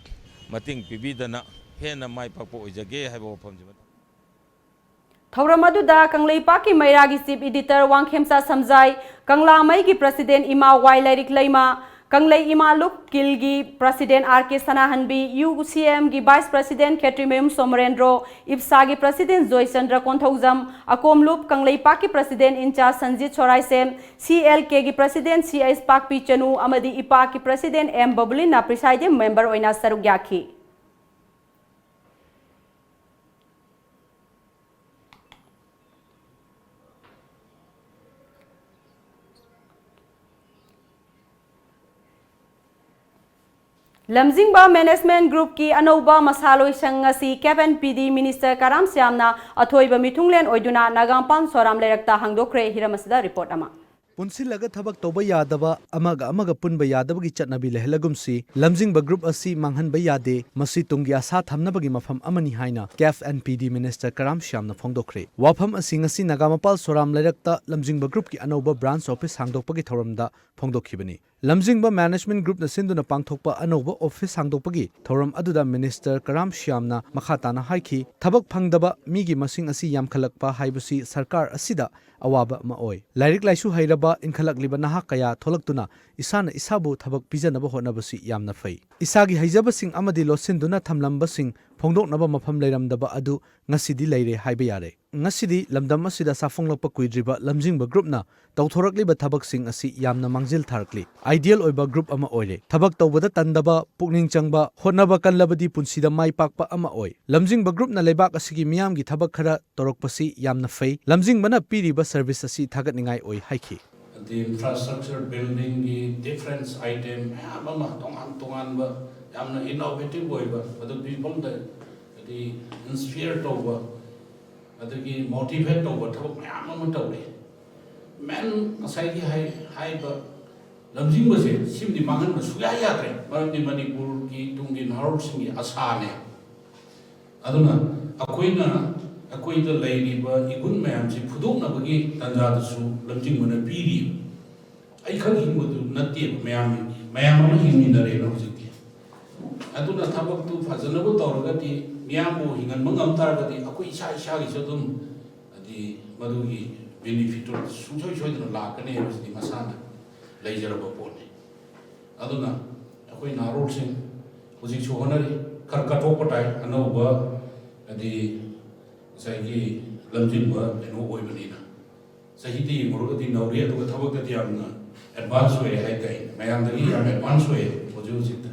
ꯃꯇꯦꯡ ꯄꯤꯕꯤꯗꯅ ꯍꯦꯟꯅ ꯃꯥꯏ ꯄꯥꯛꯄ ꯑꯣꯏꯖꯒꯦ ꯍꯥꯏꯕ ꯋꯥꯐꯝꯁꯤꯃ ꯊꯝꯖꯔꯤ꯫ ꯊꯧꯔꯝ ꯑꯗꯨꯗ ꯀꯪꯂꯩꯄꯥꯛꯀꯤ ꯃꯩꯔꯥꯒꯤ chief editor ꯋꯥꯡꯈꯦꯝꯆꯥ ꯁꯝꯖꯥꯏ, ꯀꯪꯂꯥꯃꯩꯒꯤ president ꯏꯃꯥ ꯋꯥꯏ ꯂꯥꯏꯔꯤꯛ ꯂꯩꯃ, ꯀꯪꯂꯩ ꯏꯃꯥ ꯂꯨꯞ ꯀꯤꯜꯒꯤ president R K ꯁꯅꯥꯍꯟꯕꯤ, U C M ꯒꯤ vice president ꯈꯦꯇ꯭ꯔꯤꯃꯌꯨꯝ ꯁꯣꯃꯔꯦꯟꯗ꯭ꯔꯣ, ꯏꯞꯁꯥꯒꯤ president ꯖꯣꯏꯆꯟꯗ꯭ꯔ ꯀꯣꯟꯊꯧꯖꯝ, ꯑꯀꯣꯝ ꯂꯨꯞ ꯀꯪꯂꯩꯄꯥꯛꯀꯤ president in charge Sanjit ꯁꯣꯔꯥꯏꯁꯦꯝ, C L Kꯒꯤ president C H ꯄꯥꯛꯄꯤ ꯆꯅꯨ ꯑꯃꯗꯤ ꯏꯄꯥꯛꯀꯤ president M ꯕꯕꯨꯂꯤꯟꯅ presiding member ꯑꯣꯏꯅ ꯁꯔꯨꯛ ꯌꯥꯈꯤ꯫ ꯂꯝꯖꯤꯡꯕ management groupꯀꯤ ꯑꯅꯧꯕ ꯃꯁꯥꯂꯣꯏꯁꯪ ꯉꯁꯤ Cabinet P D minister ꯀꯔꯥꯝ ꯁ꯭ꯌꯥꯝꯅ ꯑꯊꯣꯏꯕ ꯃꯤꯊꯨꯡꯂꯦꯟ ꯑꯣꯏꯗꯨꯅ ꯅꯥꯒꯥꯝꯄꯥꯜ ꯁꯣꯔꯥꯝ ꯂꯩꯔꯛꯇ ꯍꯥꯡꯗꯣꯛꯈ꯭ꯔꯦ꯫ ꯍꯤꯔꯝ ꯑꯁꯤꯗ report ꯑꯃ꯫ ꯄꯨꯟꯁꯤꯜꯂꯒ ꯊꯕꯛ ꯇꯧꯕ ꯌꯥꯗꯕ, ꯑꯃꯒ ꯑꯃꯒ ꯄꯨꯟꯕ ꯌꯥꯗꯕꯒꯤ ꯆꯠꯅꯕꯤ ꯂꯩꯍꯜꯂꯒꯨꯝꯁꯤ, ꯂꯝꯖꯤꯡꯕ group ꯑꯁꯤ ꯃꯥꯡꯍꯟꯕ ꯌꯥꯗꯦ, ꯃꯁꯤ ꯇꯨꯡꯒꯤ ꯑꯁꯥ ꯊꯝꯅꯕꯒꯤ ꯃꯐꯝ ꯑꯃꯅꯤ ꯍꯥꯏꯅ CAF and PD minister ꯀꯔꯥꯝ ꯁ꯭ꯌꯥꯝꯅ ꯐꯣꯡꯗꯣꯛꯈ꯭ꯔꯦ꯫ ꯋꯥꯐꯝ ꯑꯁꯤ ꯉꯁꯤ ꯅꯥꯒꯥꯃꯄꯥꯜ ꯁꯣꯔꯥꯝ ꯂꯩꯔꯛꯇ ꯂꯝꯖꯤꯡꯕ groupꯀꯤ ꯑꯅꯧꯕ branch office ꯍꯥꯡꯗꯣꯛꯄꯒꯤ ꯊꯧꯔꯝꯗ ꯐꯣꯡꯗꯣꯛꯈꯤꯕꯅꯤ꯫ ꯂꯝꯖꯤꯡꯕ management groupꯅ ꯁꯤꯟꯗꯨꯅ ꯄꯥꯡꯊꯣꯛꯄ ꯑꯅꯧꯕ office ꯍꯥꯡꯗꯣꯛꯄꯒꯤ ꯊꯧꯔꯝ ꯑꯗꯨꯗ minister ꯀꯔꯥꯝ ꯁ꯭ꯌꯥꯝꯅ ꯃꯈꯥ ꯇꯥꯅ ꯍꯥꯏꯈꯤ, ꯊꯕꯛ ꯐꯪꯗꯕ ꯃꯤꯒꯤ ꯃꯁꯤꯡ ꯑꯁꯤ ꯌꯥꯝꯈꯠꯂꯛꯄ ꯍꯥꯏꯕꯁꯤ ꯁꯔꯀꯥꯔ ꯑꯁꯤꯗ ꯑꯋꯥꯕ ꯑꯃ ꯑꯣꯏ꯫ ꯂꯥꯏꯔꯤꯛ ꯂꯥꯏꯁꯨ ꯍꯩꯔꯕ ꯏꯟꯈꯠꯂꯛꯂꯤꯕ ꯅꯍꯥ ꯀꯌꯥ ꯊꯣꯛꯂꯛꯇꯨꯅ ꯏꯁꯥꯅ ꯏꯁꯥꯕꯨ ꯊꯕꯛ ꯄꯤꯖꯅꯕ ꯍꯣꯠꯅꯕꯁꯤ ꯌꯥꯝꯅ ꯐꯩ꯫ ꯏꯁꯥꯒꯤ ꯍꯩꯖꯕꯁꯤꯡ ꯑꯃꯗꯤ ꯂꯣꯠꯁꯤꯟꯗꯨꯅ ꯊꯝꯂꯝꯕꯁꯤꯡ ꯐꯣꯡꯗꯣꯛꯅꯕ ꯃꯐꯝ ꯂꯩꯔꯝꯗꯕ ꯑꯗꯨ ꯉꯁꯤꯗꯤ ꯂꯩꯔꯦ ꯍꯥꯏꯕ ꯌꯥꯔꯦ꯫ ꯉꯁꯤꯗꯤ ꯂꯝꯗꯝ ꯑꯁꯤꯗ ꯁꯥꯐꯣꯡꯂꯛꯄ ꯀꯨꯏꯗ꯭ꯔꯤꯕ ꯂꯝꯖꯤꯡꯕ groupꯅ ꯇꯧꯊꯣꯔꯛꯂꯤꯕ ꯊꯕꯛꯁꯤꯡ ꯑꯁꯤ ꯌꯥꯝꯅ ꯃꯥꯡꯖꯤꯜ ꯊꯥꯔꯛꯂꯤ꯫ Ideal ꯑꯣꯏꯕ group ꯑꯃ ꯑꯣꯏꯔꯦ꯫ ꯊꯕꯛ ꯇꯧꯕꯗ ꯇꯟꯗꯕ, ꯄꯨꯛꯅꯤꯡ ꯆꯪꯕ, ꯍꯣꯠꯅꯕ ꯀꯜꯂꯕꯗꯤ ꯄꯨꯟꯁꯤꯗ ꯃꯥꯏ ꯄꯥꯛꯄ ꯑꯃ ꯑꯣꯏ꯫ ꯂꯝꯖꯤꯡꯕ groupꯅ ꯂꯩꯕꯥꯛ ꯑꯁꯤꯒꯤ ꯃꯤꯌꯥꯝꯒꯤ ꯊꯕꯛ ꯈꯔ ꯇꯧꯔꯛꯄꯁꯤ ꯌꯥꯝꯅ ꯐꯩ꯫ ꯂꯝꯖꯤꯡꯕꯅ ꯄꯤꯔꯤꯕ service ꯑꯁꯤ ꯊꯥꯒꯠꯅꯤꯡꯉꯥꯏ ꯑꯣꯏ ꯍꯥꯏꯈꯤ꯫ ꯑꯗꯩ infrastructure buildingꯒꯤ different item ꯃꯌꯥꯝ ꯑꯃ ꯇꯣꯉꯥꯟ ꯇꯣꯉꯥꯟꯕ ꯌꯥꯝꯅ innovative ꯑꯣꯏꯕ, ꯑꯗꯨ peopleꯗ ꯍꯥꯏꯗꯤ inspire ꯇꯧꯕ, ꯑꯗꯒꯤ motivate ꯇꯧꯕ ꯊꯕꯛ ꯃꯌꯥꯝ ꯑꯃ ꯇꯧꯔꯤ꯫ Main ꯉꯁꯥꯏꯒꯤ ꯍꯥꯏ-, ꯍꯥꯏꯕ ꯂꯝꯖꯤꯡꯕꯁꯦ ꯁꯤꯃꯗꯤ ꯃꯥꯡꯍꯟꯕ ꯁꯨꯡꯌꯥ ꯌꯥꯗ꯭ꯔꯦ, ꯃꯔꯝꯗꯤ ꯃꯅꯤꯄꯨꯔꯒꯤ ꯇꯨꯡꯒꯤ ꯅꯍꯥꯔꯣꯜꯁꯤꯡꯒꯤ ꯑꯁꯥꯅꯦ꯫ ꯑꯗꯨꯅ ꯑꯩꯈꯣꯏꯅ ꯑꯩꯈꯣꯏꯗ ꯂꯩꯔꯤꯕ ꯏꯒꯨꯟ ꯃꯌꯥꯝꯁꯤ ꯐꯨꯗꯣꯛꯅꯕꯒꯤ ꯇꯥꯟꯖꯥꯗꯨꯁꯨ ꯂꯝꯖꯤꯡꯕꯅ ꯄꯤꯔꯤ꯫ ꯑꯩꯈꯛ ꯍꯤꯡꯕꯗꯨ ꯅꯠꯇꯦꯕ, ꯃꯌꯥꯝ, ꯃꯌꯥꯝ ꯑꯃ ꯍꯤꯡꯃꯤꯟꯅꯔꯦꯕ ꯍꯧꯖꯤꯛꯇꯤ꯫ ꯑꯗꯨꯅ ꯊꯕꯛꯇꯨ ꯐꯖꯅꯕꯨ ꯇꯧꯔꯒꯗꯤ, ꯃꯤꯌꯥꯝꯕꯨ ꯍꯤꯡꯍꯟꯕ ꯉꯝ ꯇꯥꯔꯒꯗꯤ ꯑꯩꯈꯣꯏ ꯏꯁꯥ ꯏꯁꯥꯒꯤꯁꯨ ꯑꯗꯨꯝ ꯍꯥꯏꯗꯤ ꯃꯗꯨꯒꯤ benefitꯇꯨ ꯁꯨꯡꯁꯣꯏ ꯁꯣꯏꯗꯅ ꯂꯥꯛꯀꯅꯤ ꯍꯥꯏꯕꯁꯤꯗꯤ ꯃꯁꯥꯅ ꯂꯩꯖꯔꯕ ꯄꯣꯠꯅꯤ꯫ ꯑꯗꯨꯅ ꯑꯩꯈꯣꯏ ꯅꯍꯥꯔꯣꯜꯁꯤꯡ ꯍꯧꯖꯤꯛꯁꯨ ꯍꯣꯠꯅꯔꯤ, ꯈꯔ ꯀꯠꯊꯣꯛꯄ ꯇꯥꯏ, ꯑꯅꯧꯕ ꯍꯥꯏꯗꯤ ꯉꯁꯥꯏꯒꯤ ꯂꯝꯖꯤꯡꯕ ꯀꯩꯅꯣ ꯑꯣꯏꯕꯅꯤꯅ꯫ ꯆꯍꯤꯗ ꯌꯦꯡꯉꯨꯔꯒꯗꯤ ꯅꯧꯔꯤ, ꯑꯗꯨꯒ ꯊꯕꯛꯇꯗꯤ ꯌꯥꯝꯅ advance ꯑꯣꯏ ꯍꯥꯏꯇꯥꯏ, ꯃꯌꯥꯝꯗꯒꯤ ꯌꯥꯝ advance ꯑꯣꯏ ꯍꯧꯖꯤꯛ ꯍꯧꯖꯤꯛꯇ꯫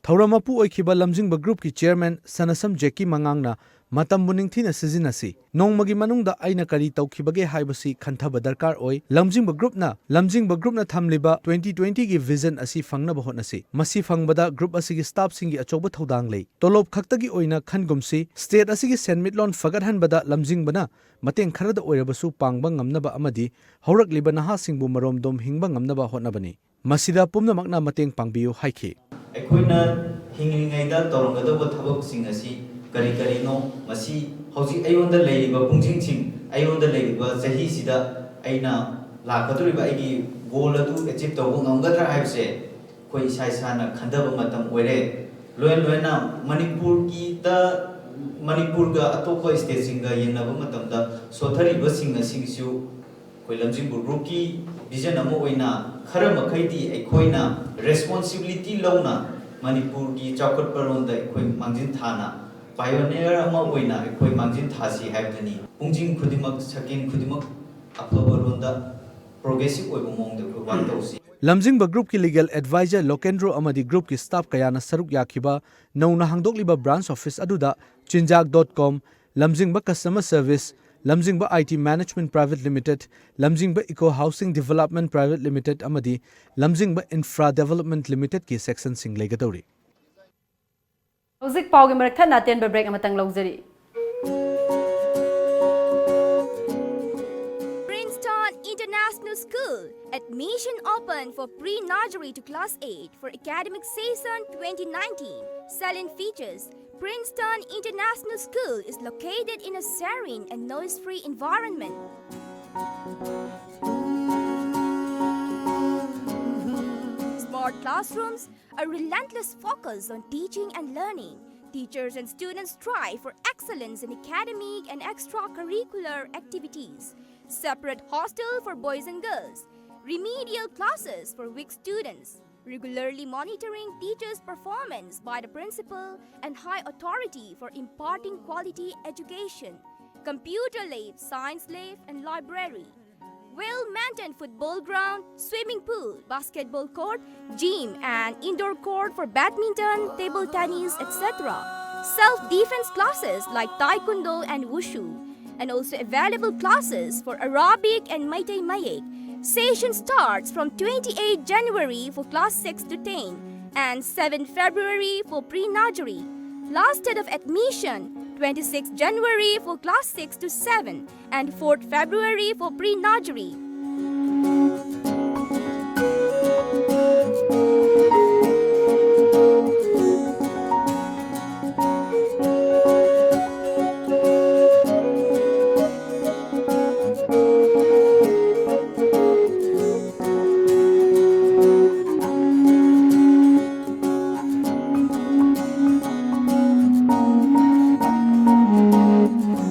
ꯊꯧꯔꯝ ꯃꯄꯨ ꯑꯣꯏꯈꯤꯕ ꯂꯝꯖꯤꯡꯕ group ꯀꯤ chairman ꯁꯅꯁꯝ ꯖꯦꯛꯀꯤ ꯃꯉꯥꯡꯅ ꯃꯇꯝꯕꯨ ꯅꯤꯡꯊꯤꯅ ꯁꯤꯖꯤꯟꯅꯁꯤ꯫ ꯅꯣꯡꯃꯒꯤ ꯃꯅꯨꯡꯗ ꯑꯩꯅ ꯀꯔꯤ ꯇꯧꯈꯤꯕꯒꯦ ꯍꯥꯏꯕꯁꯤ ꯈꯟꯊꯕ ꯗꯔꯀꯥꯔ ꯑꯣꯏ꯫ ꯂꯝꯖꯤꯡꯕ group ꯅ, ꯂꯝꯖꯤꯡꯕ group ꯅ ꯊꯝꯂꯤꯕ twenty twenty ꯒꯤ vision ꯑꯁꯤ ꯐꯪꯅꯕ ꯍꯣꯠꯅꯁꯤ꯫ ꯃꯁꯤ ꯐꯪꯕꯗ group ꯑꯁꯤꯒꯤ staff ꯁꯤꯡꯒꯤ ꯑꯆꯧꯕ ꯊꯧꯗꯥꯡ ꯂꯩ꯫ ꯇꯣꯂꯣꯞ ꯈꯛꯇꯒꯤ ꯑꯣꯏꯅ ꯈꯟꯒꯨꯝꯁꯤ꯫ State ꯑꯁꯤꯒꯤ ꯁꯦꯟꯃꯤꯠꯂꯣꯟ ꯐꯒꯠꯍꯟꯕꯗ ꯂꯝꯖꯤꯡꯕꯅ ꯃꯇꯦꯡ ꯈꯔꯗ ꯑꯣꯏꯔꯕꯁꯨ ꯄꯥꯡꯕ ꯉꯝꯅꯕ ꯑꯃꯗꯤ ꯍꯧꯔꯛꯂꯤꯕ ꯅꯍꯥꯁꯤꯡꯕꯨ ꯃꯔꯣꯝꯗꯣꯝ ꯍꯤꯡꯕ ꯉꯝꯅꯕ ꯍꯣꯠꯅꯕꯅꯤ꯫ ꯃꯁꯤꯗ ꯄꯨꯝꯅꯃꯛꯅ ꯃꯇꯦꯡ ꯄꯥꯡꯕꯤꯌꯨ ꯍꯥꯏꯈꯤ꯫ ꯑꯩꯈꯣꯏꯅ ꯍꯤꯡꯂꯤꯉꯩꯗ ꯇꯧꯔꯝꯒꯗꯧꯕ ꯊꯕꯛꯁꯤꯡ ꯑꯁꯤ ꯀꯔꯤ ꯀꯔꯤꯅꯣ? ꯃꯁꯤ ꯍꯧꯖꯤꯛ ꯑꯩꯉꯣꯟꯗ ꯂꯩꯔꯤꯕ ꯄꯨꯡꯖꯤꯡꯁꯤꯡ, ꯑꯩꯉꯣꯟꯗ ꯂꯩꯔꯤꯕ ꯆꯍꯤꯁꯤꯗ ꯑꯩꯅ ꯂꯥꯛꯀꯗꯧꯔꯤꯕ ꯑꯩꯒꯤ goal ꯑꯗꯨ achieve ꯇꯧꯕ ꯉꯝꯒꯗ꯭ꯔꯥ ꯍꯥꯏꯕꯁꯦ ꯑꯩꯈꯣꯏ ꯏꯁꯥ ꯏꯁꯥꯅ ꯈꯟꯊꯕ ꯃꯇꯝ ꯑꯣꯏꯔꯦ꯫ ꯂꯣꯏꯅ ꯂꯣꯏꯅ ꯃꯅꯤꯄꯨꯔꯒꯤꯗ, ꯃꯅꯤꯄꯨꯔꯒ ꯑꯇꯣꯞꯄ state ꯁꯤꯡꯒ ꯌꯦꯡꯅꯕ ꯃꯇꯝꯗ ꯁꯣꯊꯔꯤꯕꯁꯤꯡ ꯑꯁꯤꯒꯤꯁꯨ ꯑꯩꯈꯣꯏ ꯂꯝꯖꯤꯡꯕ group ꯀꯤ vision ꯑꯃ ꯑꯣꯏꯅ ꯈꯔ ꯃꯈꯩꯗꯤ ꯑꯩꯈꯣꯏꯅ responsibility ꯂꯧꯅ ꯃꯅꯤꯄꯨꯔꯒꯤ ꯆꯥꯎꯈꯠꯄꯔꯣꯝꯗ ꯑꯩꯈꯣꯏ ꯃꯥꯡꯖꯤꯟ ꯊꯥꯅ pioneer ꯑꯃ ꯑꯣꯏꯅ ꯑꯩꯈꯣꯏ ꯃꯥꯡꯖꯤꯟ ꯊꯥꯁꯤ ꯍꯥꯏꯕꯗꯨꯅꯤ꯫ ꯄꯨꯡꯖꯤꯡ ꯈꯨꯗꯤꯡꯃꯛ, second ꯈꯨꯗꯤꯡꯃꯛ ꯑꯐꯕꯔꯣꯝꯗ progressive ꯑꯣꯏꯕ ꯃꯑꯣꯡꯗ ꯑꯩꯈꯣꯏ work ꯇꯧꯁꯤ꯫ ꯂꯝꯖꯤꯡꯕ group ꯀꯤ legal advisor ꯂꯣꯀꯦꯟꯗ꯭ꯔꯣ ꯑꯃꯗꯤ group ꯀꯤ staff ꯀꯌꯥꯅ ꯁꯔꯨꯛ ꯌꯥꯈꯤꯕ ꯅꯧꯅ ꯍꯥꯡꯗꯣꯛꯂꯤꯕ branch office ꯑꯗꯨꯗ ꯆꯤꯟꯖꯥꯛ dot com, ꯂꯝꯖꯤꯡꯕ Customer Service, ꯂꯝꯖꯤꯡꯕ I T Management Private Limited, ꯂꯝꯖꯤꯡꯕ Eco Housing Development Private Limited ꯑꯃꯗꯤ ꯂꯝꯖꯤꯡꯕ Infra Development Limited ꯀꯤ section ꯁꯤꯡ ꯂꯩꯒꯗꯧꯔꯤ꯫ ꯍꯧꯖꯤꯛ ꯄꯥꯎꯒꯤ ꯃꯔꯛ ꯊꯠꯅ ꯑꯇꯦꯟꯕ break ꯑꯃꯇꯪ ꯂꯧꯖꯔꯤ꯫ Princeton International School. Admission open for pre-nursery to class eight for academic season twenty nineteen. Salient features: Princeton International School is located in a serene and noise-free environment. Smart classrooms, a relentless focus on teaching and learning. Teachers and students strive for excellence in academic and extracurricular activities. Separate hostel for boys and girls. Remedial classes for weak students. Regularly monitoring teachers' performance by the principal and high authority for imparting quality education. Computer lab, science lab, and library. Well-maintained football ground, swimming pool, basketball court, gym and indoor court for badminton, table tennis, et cetera. Self-defense classes like taekwondo and wushu, and also available classes for Arabic and Meitei Mayek. Session starts from twenty-eighth January for class six to ten and seventh February for pre-nursery. Last date of admission, twenty-sixth January for class six to seven and fourth February for pre-nursery.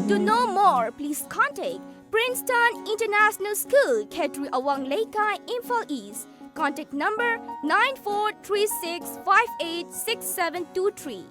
To know more, please contact Princeton International School, Khetri Awang Leikai, Imphal East. Contact number nine four three six five eight six seven two three.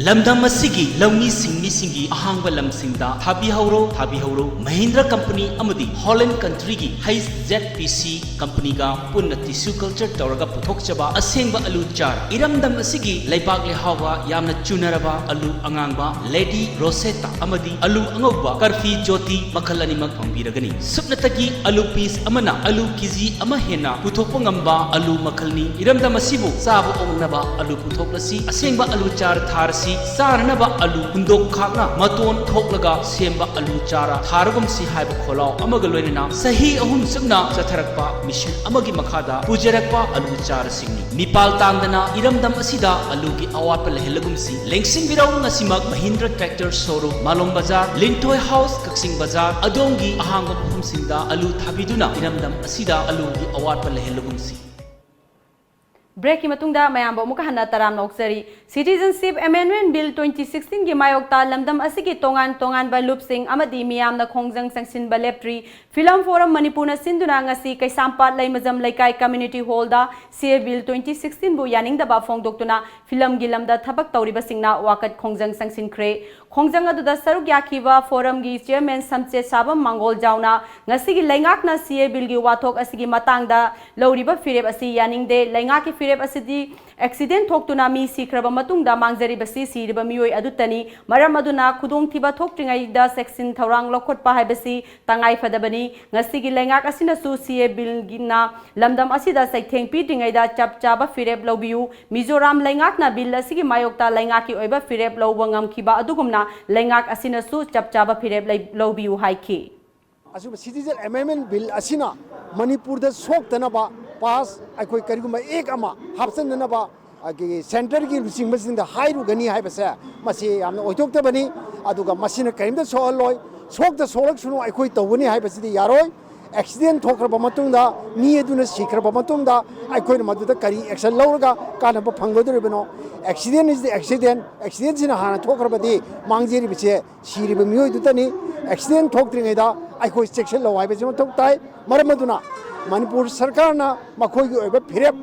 ꯂꯝꯗꯝ ꯑꯁꯤꯒꯤ ꯂꯧꯃꯤ ꯁꯤꯡꯃꯤꯁꯤꯡꯒꯤ ꯑꯍꯥꯡꯕ ꯂꯝꯁꯤꯡꯗ ꯊꯥꯕꯤꯍꯧꯔꯣ, ꯊꯥꯕꯤꯍꯧꯔꯣ꯫ Mahindra company ꯑꯃꯗꯤ ꯍꯣꯂꯦꯟ ꯀꯟꯇ꯭ꯔꯤꯒꯤ H Z ꯄꯤ ꯁꯤ ꯀꯝꯄꯅꯤꯒ ꯄꯨꯟꯅ tissue culture ꯇꯧꯔꯒ ꯄꯨꯊꯣꯛꯆꯕ ꯑꯁꯦꯡꯕ ꯑꯂꯨ ꯆꯥꯔ꯫ ꯏꯔꯝꯗꯝ ꯑꯁꯤꯒꯤ ꯂꯩꯕꯥꯛ ꯂꯩꯍꯥꯎꯒ ꯌꯥꯝꯅ ꯆꯨꯅꯔꯕ ꯑꯂꯨ ꯑꯉꯥꯡꯕ ꯂꯦꯗꯤ ꯔꯣꯁꯦꯇꯥ ꯑꯃꯗꯤ ꯑꯂꯨ ꯑꯉꯧꯕ ꯀꯔꯐꯤ ꯖꯣꯇꯤ ꯃꯈꯜ ꯑꯅꯤꯃꯛ ꯐꯪꯕꯤꯔꯒꯅꯤ꯫ ꯁꯨꯞꯅꯇꯒꯤ ꯑꯂꯨ ꯄꯤꯁ ꯑꯃꯅ ꯑꯂꯨ ꯀꯦꯖꯤ ꯑꯃ ꯍꯦꯟꯅ ꯄꯨꯊꯣꯛꯄ ꯉꯝꯕ ꯑꯂꯨ ꯃꯈꯜꯅꯤ꯫ ꯏꯔꯝꯗꯝ ꯑꯁꯤꯕꯨ ꯆꯥꯕ ꯑꯣꯛꯅꯕ ꯑꯂꯨ ꯄꯨꯊꯣꯛꯂꯁꯤ꯫ ꯑꯁꯦꯡꯕ ꯑꯂꯨ ꯆꯥꯔ ꯊꯥꯔꯁꯤ꯫ ꯆꯥꯅꯅꯕ ꯑꯂꯨ ꯍꯨꯟꯗꯣꯛ ꯈꯥꯛꯅ ꯃꯇꯣꯟ ꯊꯣꯛꯂꯒ ꯁꯦꯝꯕ ꯑꯂꯨ ꯆꯥꯔ ꯊꯥꯔꯒꯨꯝꯁꯤ ꯍꯥꯏꯕ ꯈꯣꯜꯂꯥꯎ ꯑꯃꯒ ꯂꯣꯏꯅꯅ ꯆꯍꯤ ꯑꯍꯨꯝ ꯆꯨꯞꯅ ꯆꯠꯊꯔꯛꯄ ꯃꯤꯁꯟ ꯑꯃꯒꯤ ꯃꯈꯥꯗ ꯄꯨꯖꯔꯛꯄ ꯑꯂꯨ ꯆꯥꯔꯁꯤꯡꯅꯤ꯫ ꯃꯤꯄꯥꯜ ꯇꯥꯡꯗꯅ ꯏꯔꯝꯗꯝ ꯑꯁꯤꯗ ꯑꯂꯨꯒꯤ ꯑꯋꯥꯠꯄ ꯂꯩꯍꯜꯂꯒꯨꯝꯁꯤ꯫ ꯂꯦꯡꯁꯤꯟꯕꯤꯔꯧ, ꯉꯁꯤꯃꯛ ꯃꯍꯤꯟꯗ꯭ꯔ ꯇ꯭ꯔꯦꯛꯇꯔ ꯁꯣꯔꯨꯝ, ꯃꯥꯂꯣꯝ ꯕꯖꯥꯔ, ꯂꯤꯟꯊꯣꯏ ꯍꯥꯎꯁ, ꯀꯛꯆꯤꯡ ꯕꯖꯥꯔ, ꯑꯗꯣꯝꯒꯤ ꯑꯍꯥꯡꯕ ꯃꯐꯝꯁꯤꯡꯗ ꯑꯂꯨ ꯊꯥꯕꯤꯗꯨꯅ ꯏꯔꯝꯗꯝ ꯑꯁꯤꯗ ꯑꯂꯨꯒꯤ ꯑꯋꯥꯠꯄ ꯂꯩꯍꯜꯂꯒꯨꯝꯁꯤ꯫ ꯕ꯭ꯔꯦꯛꯀꯤ ꯃꯇꯨꯡꯗ ꯃꯌꯥꯝꯕꯨ ꯑꯃꯨꯛꯀ ꯍꯟꯅ ꯇꯔꯥꯝꯅ ꯑꯣꯛꯆꯔꯤ꯫ Citizenship Amendment Bill twenty sixteen ꯒꯤ ꯃꯥꯌꯣꯛꯇ ꯂꯝꯗꯝ ꯑꯁꯤꯒꯤ ꯇꯣꯉꯥꯟ ꯇꯣꯉꯥꯟꯕ ꯂꯨꯞꯁꯤꯡ ꯑꯃꯗꯤ ꯃꯤꯌꯥꯝꯅ ꯈꯣꯡꯖꯪ ꯆꯪꯁꯤꯟꯕ ꯂꯦꯞꯇ꯭ꯔꯤ꯫ Film Forum ꯃꯅꯤꯄꯨꯔꯅ ꯁꯤꯟꯗꯨꯅ ꯉꯁꯤ ꯀꯩꯁꯥꯝꯄꯥꯠ ꯂꯩꯃꯖꯝ ꯂꯩꯀꯥꯏ community hall the C A Bill twenty sixteen ꯕꯨ ꯌꯥꯅꯤꯡꯗꯕ ꯐꯣꯡꯗꯣꯛꯇꯨꯅ film ꯒꯤ ꯂꯝꯗ ꯊꯕꯛ ꯇꯧꯔꯤꯕꯁꯤꯡꯅ ꯋꯥꯀꯠ ꯈꯣꯡꯖꯪ ꯆꯪꯁꯤꯟꯈ꯭ꯔꯦ꯫ ꯈꯣꯡꯖꯪ ꯑꯗꯨꯗ ꯁꯔꯨꯛ ꯌꯥꯈꯤꯕ Forum ꯒꯤ chairman ꯁꯝꯆꯦꯠ ꯁꯥꯕꯝ ꯃꯥꯡꯒꯣꯜ ꯖꯥꯎꯅ ꯉꯁꯤꯒꯤ ꯂꯩꯉꯥꯛꯅ C A Bill ꯒꯤ ꯋꯥꯊꯣꯛ ꯑꯁꯤꯒꯤ ꯃꯇꯥꯡꯗ ꯂꯧꯔꯤꯕ ꯐꯤꯔꯦꯞ ꯑꯁꯤ ꯌꯥꯅꯤꯡꯗꯦ꯫ ꯂꯩꯉꯥꯛꯀꯤ ꯐꯤꯔꯦꯞ ꯑꯁꯤꯗꯤ accident ꯊꯣꯛꯇꯨꯅ ꯃꯤ ꯁꯤꯈ꯭ꯔꯕ ꯃꯇꯨꯡꯗ ꯃꯥꯡꯖꯔꯤꯕꯁꯤ ꯁꯤꯔꯤꯕ ꯃꯤꯑꯣꯏ ꯑꯗꯨꯇꯅꯤ꯫ ꯃꯔꯝ ꯑꯗꯨꯅ ꯈꯨꯗꯣꯡꯊꯤꯕ ꯊꯣꯛꯇ꯭ꯔꯤꯉꯩꯗ ꯆꯦꯛꯁꯤꯟ ꯊꯧꯔꯥꯡ ꯂꯧꯈꯠꯄ ꯍꯥꯏꯕꯁꯤ ꯇꯉꯥꯏ ꯐꯗꯕꯅꯤ꯫ ꯉꯁꯤꯒꯤ ꯂꯩꯉꯥꯛ ꯑꯁꯤꯅꯁꯨ C A Bill ꯒꯤꯅ ꯂꯝꯗꯝ ꯑꯁꯤꯗ ꯆꯩꯊꯦꯡ ꯄꯤꯗ꯭ꯔꯤꯉꯩꯗ ꯆꯞ ꯆꯥꯕ ꯐꯤꯔꯦꯞ ꯂꯧꯕꯤꯌꯨ꯫ ꯃꯤꯖꯣꯔꯥꯝ ꯂꯩꯉꯥꯛꯅ bill ꯑꯁꯤꯒꯤ ꯃꯥꯌꯣꯛꯇ ꯂꯩꯉꯥꯛꯀꯤ ꯑꯣꯏꯕ ꯐꯤꯔꯦꯞ ꯂꯧꯕ ꯉꯝꯈꯤꯕ ꯑꯗꯨꯒꯨꯝꯅ ꯂꯩꯉꯥꯛ ꯑꯁꯤꯅꯁꯨ ꯆꯞ ꯆꯥꯕ ꯐꯤꯔꯦꯞ ꯂꯩ-, ꯂꯧꯕꯤꯌꯨ ꯍꯥꯏꯈꯤ꯫ ꯑꯁꯤꯒꯨꯝꯕ Citizen Amendment Bill ꯑꯁꯤꯅ ꯃꯅꯤꯄꯨꯔꯗ ꯁꯣꯛꯇꯅꯕ pass ꯑꯩꯈꯣꯏ ꯀꯔꯤꯒꯨꯝꯕ act ꯑꯃ ꯍꯥꯞꯆꯤꯟꯅꯅꯕ ꯑꯩꯈꯣꯏꯒꯤ centre ꯒꯤ ꯂꯨꯆꯤꯡꯕꯁꯤꯡꯗ ꯍꯥꯏꯔꯨꯒꯅꯤ ꯍꯥꯏꯕꯁꯦ ꯃꯁꯤ ꯌꯥꯝꯅ ꯑꯣꯏꯊꯣꯛꯇꯕꯅꯤ꯫ ꯑꯗꯨꯒ ꯃꯁꯤꯅ ꯀꯔꯤꯝꯇ ꯁꯣꯛꯍꯜꯂꯣꯏ꯫ ꯁꯣꯛꯇ ꯁꯣꯛꯂꯛꯁꯅꯨ, ꯑꯩꯈꯣꯏ ꯇꯧꯒꯅꯤ ꯍꯥꯏꯕꯁꯤꯗꯤ ꯌꯥꯔꯣꯏ꯫ Accident ꯊꯣꯛꯈ꯭ꯔꯕ ꯃꯇꯨꯡꯗ, ꯃꯤ ꯑꯗꯨꯅ ꯁꯤꯈ꯭ꯔꯕ ꯃꯇꯨꯡꯗ ꯑꯩꯈꯣꯏꯅ ꯃꯗꯨꯗ ꯀꯔꯤ action ꯂꯧꯔꯒ ꯀꯥꯟꯅꯕ ꯐꯪꯒꯗꯧꯔꯤꯕꯅꯣ? Accident is the accident꯫ Accident ꯁꯤꯅ ꯍꯥꯟꯅ ꯊꯣꯛꯈ꯭ꯔꯕꯗꯤ ꯃꯥꯡꯖꯔꯤꯕꯁꯦ ꯁꯤꯔꯤꯕ ꯃꯤꯑꯣꯏꯗꯨꯇꯅꯤ꯫ Accident ꯊꯣꯛꯇ꯭ꯔꯤꯉꯩꯗ ꯑꯩꯈꯣꯏ ꯆꯦꯛꯁꯤꯜꯍꯧ ꯍꯥꯏꯕꯁꯤ ꯃꯊꯧ ꯇꯥꯏ꯫ ꯃꯔꯝ ꯑꯗꯨꯅ ꯃꯅꯤꯄꯨꯔ ꯁꯔꯀꯥꯔꯅ ꯃꯈꯣꯏꯒꯤ ꯑꯣꯏꯕ ꯐꯤꯔꯦꯞ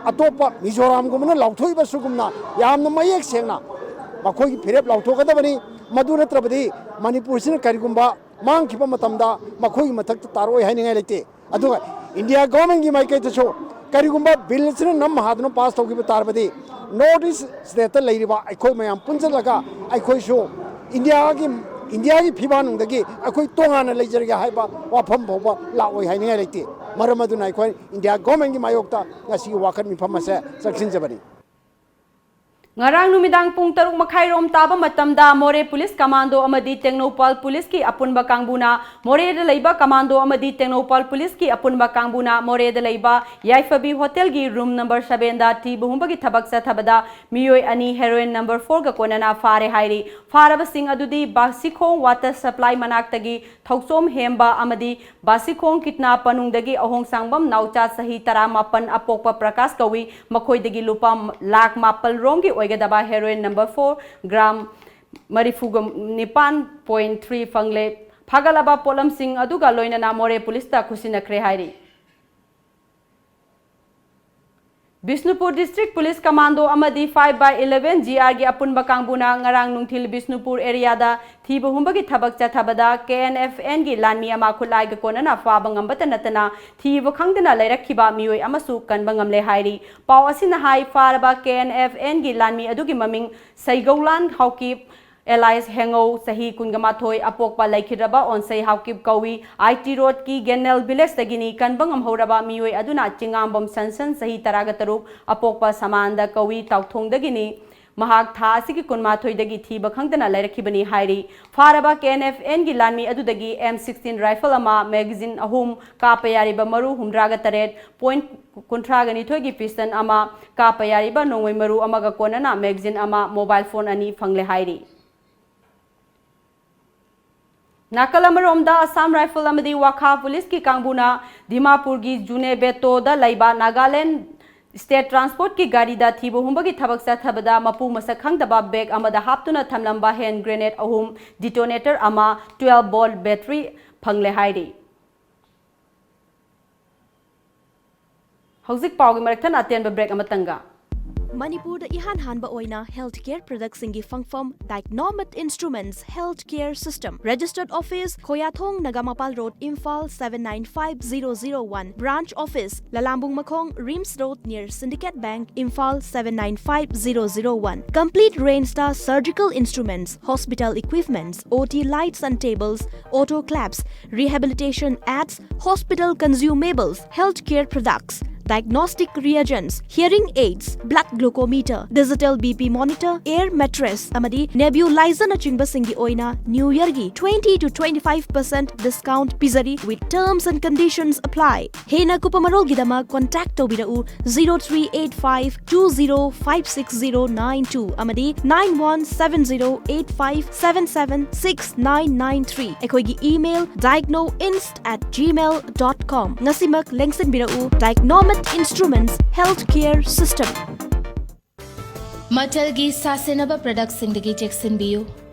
ꯑꯇꯣꯞꯄ ꯃꯤꯖꯣꯔꯥꯝꯒꯨꯝꯕꯅ ꯂꯥꯎꯊꯣꯛꯏꯕ ꯁꯨꯒꯨꯝꯅ ꯌꯥꯝꯅ ꯃꯌꯦꯛ ꯁꯦꯡꯅ ꯃꯈꯣꯏꯒꯤ ꯐꯤꯔꯦꯞ ꯂꯥꯎꯊꯣꯛꯀꯗꯕꯅꯤ꯫ ꯃꯗꯨ ꯅꯠꯇ꯭ꯔꯕꯗꯤ ꯃꯅꯤꯄꯨꯔꯁꯤꯅ ꯀꯔꯤꯒꯨꯝꯕ ꯃꯥꯡꯈꯤꯕ ꯃꯇꯝꯗ ꯃꯈꯣꯏꯒꯤ ꯃꯊꯛꯇ ꯇꯥꯔꯛꯑꯣꯏ ꯍꯥꯏꯅꯤꯡꯉꯥꯏ ꯂꯩꯇꯦ꯫ ꯑꯗꯨꯒ India government ꯀꯤ ꯃꯥꯏꯀꯩꯗꯁꯨ ꯀꯔꯤꯒꯨꯝꯕ bill ꯑꯁꯤꯅ ꯅꯝ ꯍꯥꯗꯨꯅ pass ꯇꯧꯈꯤꯕ ꯇꯥꯔꯕꯗꯤ North East state ꯇ ꯂꯩꯔꯤꯕ ꯑꯩꯈꯣꯏ ꯃꯌꯥꯝ ꯄꯨꯟꯁꯤꯜꯂꯒ ꯑꯩꯈꯣꯏꯁꯨ India ꯒꯤ, India ꯒꯤ ꯐꯤꯕꯥꯟꯅꯨꯡꯗꯒꯤ ꯑꯩꯈꯣꯏ ꯇꯣꯉꯥꯟꯅ ꯂꯩꯖꯔꯒꯦ ꯍꯥꯏꯕ ꯋꯥꯐꯝ ꯐꯥꯎꯕ ꯂꯥꯛꯑꯣꯏ ꯍꯥꯏꯅꯤꯡꯉꯥꯏ ꯂꯩꯇꯦ꯫ ꯃꯔꯝ ꯑꯗꯨꯅ ꯑꯩꯈꯣꯏ India government ꯀꯤ ꯃꯥꯌꯣꯛꯇ ꯉꯁꯤꯒꯤ ꯋꯥꯀꯠ ꯃꯤꯐꯝ ꯑꯁꯦ ꯆꯪꯁꯤꯟꯖꯕꯅꯤ꯫ ꯉꯔꯥꯡ ꯅꯨꯃꯤꯗꯥꯡ ꯄꯨꯡ ꯇꯔꯨꯛ ꯃꯈꯥꯏꯔꯣꯝ ꯇꯥꯕ ꯃꯇꯝꯗ ꯃꯣꯔꯦ ꯄꯨꯂꯤꯁ ꯀꯃꯥꯟꯗꯣ ꯑꯃꯗꯤ ꯇꯦꯡꯅꯧꯄꯥꯜ ꯄꯨꯂꯤꯁꯀꯤ ꯑꯄꯨꯟꯕ ꯀꯥꯡꯕꯨꯅ, ꯃꯣꯔꯦꯗ ꯂꯩꯕ ꯀꯃꯥꯟꯗꯣ ꯑꯃꯗꯤ ꯇꯦꯡꯅꯧꯄꯥꯜ ꯄꯨꯂꯤꯁꯀꯤ ꯑꯄꯨꯟꯕ ꯀꯥꯡꯕꯨꯅ ꯃꯣꯔꯦꯗ ꯂꯩꯕ ꯌꯥꯏꯐꯕꯤ ꯍꯣꯇꯦꯜꯒꯤ ꯔꯨꯝ ꯅꯝꯕꯔ ꯁꯕꯦꯟꯗ ꯊꯤꯕ ꯍꯨꯝꯕꯒꯤ ꯊꯕꯛ ꯆꯠꯊꯕꯗ ꯃꯤꯑꯣꯏ ꯑꯅꯤ ꯍꯦꯔꯣꯏꯟ ꯅꯝꯕꯔ ꯐꯣꯔꯒ ꯀꯣꯟꯅꯅ ꯐꯥꯔꯦ ꯍꯥꯏꯔꯤ꯫ ꯐꯥꯔꯕꯁꯤꯡ ꯑꯗꯨꯗꯤ ꯕꯥꯁꯤꯈꯣꯡ ꯋꯥꯇꯔ ꯁꯄ꯭ꯂꯥꯏ ꯃꯅꯥꯛꯇꯒꯤ ꯊꯧꯆꯣꯝ ꯍꯦꯝꯕ ꯑꯃꯗꯤ ꯕꯥꯁꯤꯈꯣꯡ ꯀꯤꯠꯅꯥ ꯄꯅꯨꯡꯗꯒꯤ ꯑꯍꯣꯡꯁꯥꯡꯕꯝ ꯅꯥꯎꯆꯥ ꯆꯍꯤ ꯇꯔꯥꯃꯥꯄꯟ ꯑꯄꯣꯛꯄ ꯄ꯭ꯔꯀꯥꯁ ꯀꯧꯏ꯫ ꯃꯈꯣꯏꯗꯒꯤ ꯂꯨꯄꯥ ꯂꯥꯈ ꯃꯥꯄꯜ ꯔꯣꯝꯒꯤ ꯑꯣꯏꯒꯗꯕ ꯍꯦꯔꯣꯏꯟ ꯅꯝꯕꯔ ꯐꯣꯔ ꯒ꯭ꯔꯥꯝ ꯃꯔꯤꯐꯨꯒ ꯅꯤꯄꯥꯟ ꯄꯣꯏꯟ ꯊ꯭ꯔꯤ ꯐꯪꯂꯦ꯫ ꯐꯥꯒꯠꯂꯕ ꯄꯣꯠꯂꯝꯁꯤꯡ ꯑꯗꯨꯒ ꯂꯣꯏꯅꯅ ꯃꯣꯔꯦ ꯄꯨꯂꯤꯁꯇ ꯈꯨꯠꯁꯤꯟꯅꯈ꯭ꯔꯦ ꯍꯥꯏꯔꯤ꯫ ꯕꯤꯁꯅꯨꯄꯨꯔ ꯗꯤꯁꯇ꯭ꯔꯤꯛ ꯄꯨꯂꯤꯁ ꯀꯃꯥꯟꯗꯣ ꯑꯃꯗꯤ five by eleven G R ꯒꯤ ꯑꯄꯨꯟꯕ ꯀꯥꯡꯕꯨꯅ ꯉꯔꯥꯡ ꯅꯨꯡꯊꯤꯜ ꯕꯤꯁꯅꯨꯄꯨꯔ ꯑꯦꯔꯤꯌꯥꯗ ꯊꯤꯕ ꯍꯨꯝꯕꯒꯤ ꯊꯕꯛ ꯆꯠꯊꯕꯗ K N F N ꯒꯤ ꯂꯥꯟꯃꯤ ꯑꯃ ꯈꯨꯠꯂꯥꯏꯒ ꯀꯣꯟꯅꯅ ꯐꯥꯕ ꯉꯝꯕꯇ ꯅꯠꯇꯅ ꯊꯤꯕ ꯈꯪꯗꯅ ꯂꯩꯔꯛꯈꯤꯕ ꯃꯤꯑꯣꯏ ꯑꯃꯁꯨ ꯀꯟꯕ ꯉꯝꯂꯦ ꯍꯥꯏꯔꯤ꯫ ꯄꯥꯎ ꯑꯁꯤꯅ ꯍꯥꯏ, ꯐꯥꯔꯕ K N F N ꯒꯤ ꯂꯥꯟꯃꯤ ꯑꯗꯨꯒꯤ ꯃꯃꯤꯡ ꯁꯩꯒꯧꯂꯥꯟ ꯍꯥꯎꯀꯤꯞ, alias ꯍꯦꯡꯉꯧ, ꯆꯍꯤ ꯀꯨꯟꯒ ꯃꯥꯊꯣꯏ, ꯑꯄꯣꯛꯄ ꯂꯩꯈꯤꯗ꯭ꯔꯕ ꯑꯣꯟꯁꯩ ꯍꯥꯎꯀꯤꯞ ꯀꯧꯏ꯫ ꯑꯥꯏ ꯇꯤ ꯔꯣꯗꯀꯤ ꯒꯦꯅꯦꯜ ꯚꯤꯂꯦꯖꯇꯒꯤꯅꯤ꯫ ꯀꯟꯕ ꯉꯝꯍꯧꯔꯕ ꯃꯤꯑꯣꯏ ꯑꯗꯨꯅ ꯆꯤꯉꯥꯝꯕꯝ ꯁꯟꯁꯟ, ꯆꯍꯤ ꯇꯔꯥꯒ ꯇꯔꯨꯛ, ꯑꯄꯣꯛꯄ ꯁꯃꯥꯟꯗ ꯀꯧꯏ, ꯇꯥꯎꯊꯣꯡꯗꯒꯤꯅꯤ꯫ ꯃꯍꯥꯛ ꯊꯥ ꯑꯁꯤꯒꯤ ꯀꯨꯟꯃꯥꯊꯣꯏꯗꯒꯤ ꯊꯤꯕ ꯈꯪꯗꯅ ꯂꯩꯔꯛꯈꯤꯕꯅꯤ ꯍꯥꯏꯔꯤ꯫ ꯐꯥꯔꯕ K N F N ꯒꯤ ꯂꯥꯟꯃꯤ ꯑꯗꯨꯗꯒꯤ M sixteen rifle ꯑꯃ, magazine ꯑꯍꯨꯝ, ꯀꯥꯞꯄ ꯌꯥꯔꯤꯕ ꯃꯔꯨ ꯍꯨꯝꯗ꯭ꯔꯥꯒ ꯇꯔꯦꯠ, point ꯀꯨꯟꯊ꯭ꯔꯥꯒ ꯅꯤꯊꯣꯏꯒꯤ pistol ꯑꯃ, ꯀꯥꯞꯄ ꯌꯥꯔꯤꯕ ꯅꯣꯡꯃꯩ ꯃꯔꯨ ꯑꯃꯒ ꯀꯣꯟꯅꯅ magazine ꯑꯃ, mobile phone ꯑꯅꯤ ꯐꯪꯂꯦ ꯍꯥꯏꯔꯤ꯫ ꯅꯥꯀꯜ ꯑꯃꯔꯣꯝꯗ, ꯑꯁꯥꯝ ꯔꯥꯏꯐꯜ ꯑꯃꯗꯤ ꯋꯥꯈꯥ ꯄꯨꯂꯤꯁꯀꯤ ꯀꯥꯡꯕꯨꯅ ꯗꯤꯃꯥꯄꯨꯔꯒꯤ ꯖꯨꯅꯦꯕꯦꯇꯣꯗ ꯂꯩꯕ ꯅꯥꯒꯥꯂꯦꯟ ꯁ꯭ꯇꯦꯠ ꯇ꯭ꯔꯥꯟꯁꯄꯣꯔꯠꯀꯤ ꯒꯥꯔꯤꯗ ꯊꯤꯕ ꯍꯨꯝꯕꯒꯤ ꯊꯕꯛ ꯆꯠꯊꯕꯗ ꯃꯄꯨ ꯃꯁꯛ ꯈꯪꯗꯕ bag ꯑꯃꯗ ꯍꯥꯞꯇꯨꯅ ꯊꯝꯂꯝꯕ hand grenade ꯑꯍꯨꯝ, detonator ꯑꯃ, twelve volt battery ꯐꯪꯂꯦ ꯍꯥꯏꯔꯤ꯫ ꯍꯧꯖꯤꯛ ꯄꯥꯎꯒꯤ ꯃꯔꯛ ꯊꯠꯅ ꯑꯇꯦꯟꯕ break ꯑꯃꯇꯪꯒ꯫ ꯃꯅꯤꯄꯨꯔꯗ ꯏꯍꯥꯟ ꯍꯥꯟꯕ ꯑꯣꯏꯅ health care productꯁꯤꯡꯒꯤ ꯐꯪꯐꯝ Dicnomate Instruments Health Care System, registered office, Khoyathong, Nagamapal road, Imphal seven nine five zero zero one, branch office, Lalambung Makhong, RIMS road, near Syndicate Bank, Imphal seven nine five zero zero one. Complete range ꯇ surgical instruments, hospital equipments, O T lights and tables, autoclaves, rehabilitation aids, hospital consumables, healthcare products, diagnostic reagents, hearing aids, blood glucometer, digital B P monitor, air mattress ꯑꯃꯗꯤ nebulizerꯅꯆꯤꯡꯕꯁꯤꯡꯒꯤ ꯑꯣꯏꯅ New Yearꯒꯤ twenty to twenty-five percent discount ꯄꯤꯖꯔꯤ, with terms and conditions apply. ꯍꯦꯟꯅ ꯑꯀꯨꯞꯄ ꯃꯔꯣꯜꯒꯤꯗꯃꯛ contact ꯇꯧꯕꯤꯔꯛꯎ zero three eight five two zero five six zero nine two ꯑꯃꯗꯤ nine one seven zero eight five seven seven six nine nine three꯫ ꯑꯩꯈꯣꯏꯒꯤ email diagnoinst at gmail dot com꯫ ꯉꯁꯤꯃꯛ ꯂꯦꯡꯁꯤꯟꯕꯤꯔꯛꯎ Dicnomate Instruments Healthcare System꯫ ꯃꯆꯜꯒꯤ ꯁꯥꯁꯤꯟꯅꯕ productꯁꯤꯡꯗꯒꯤ ꯆꯦꯛꯁꯤꯟꯕꯤꯌꯨ꯫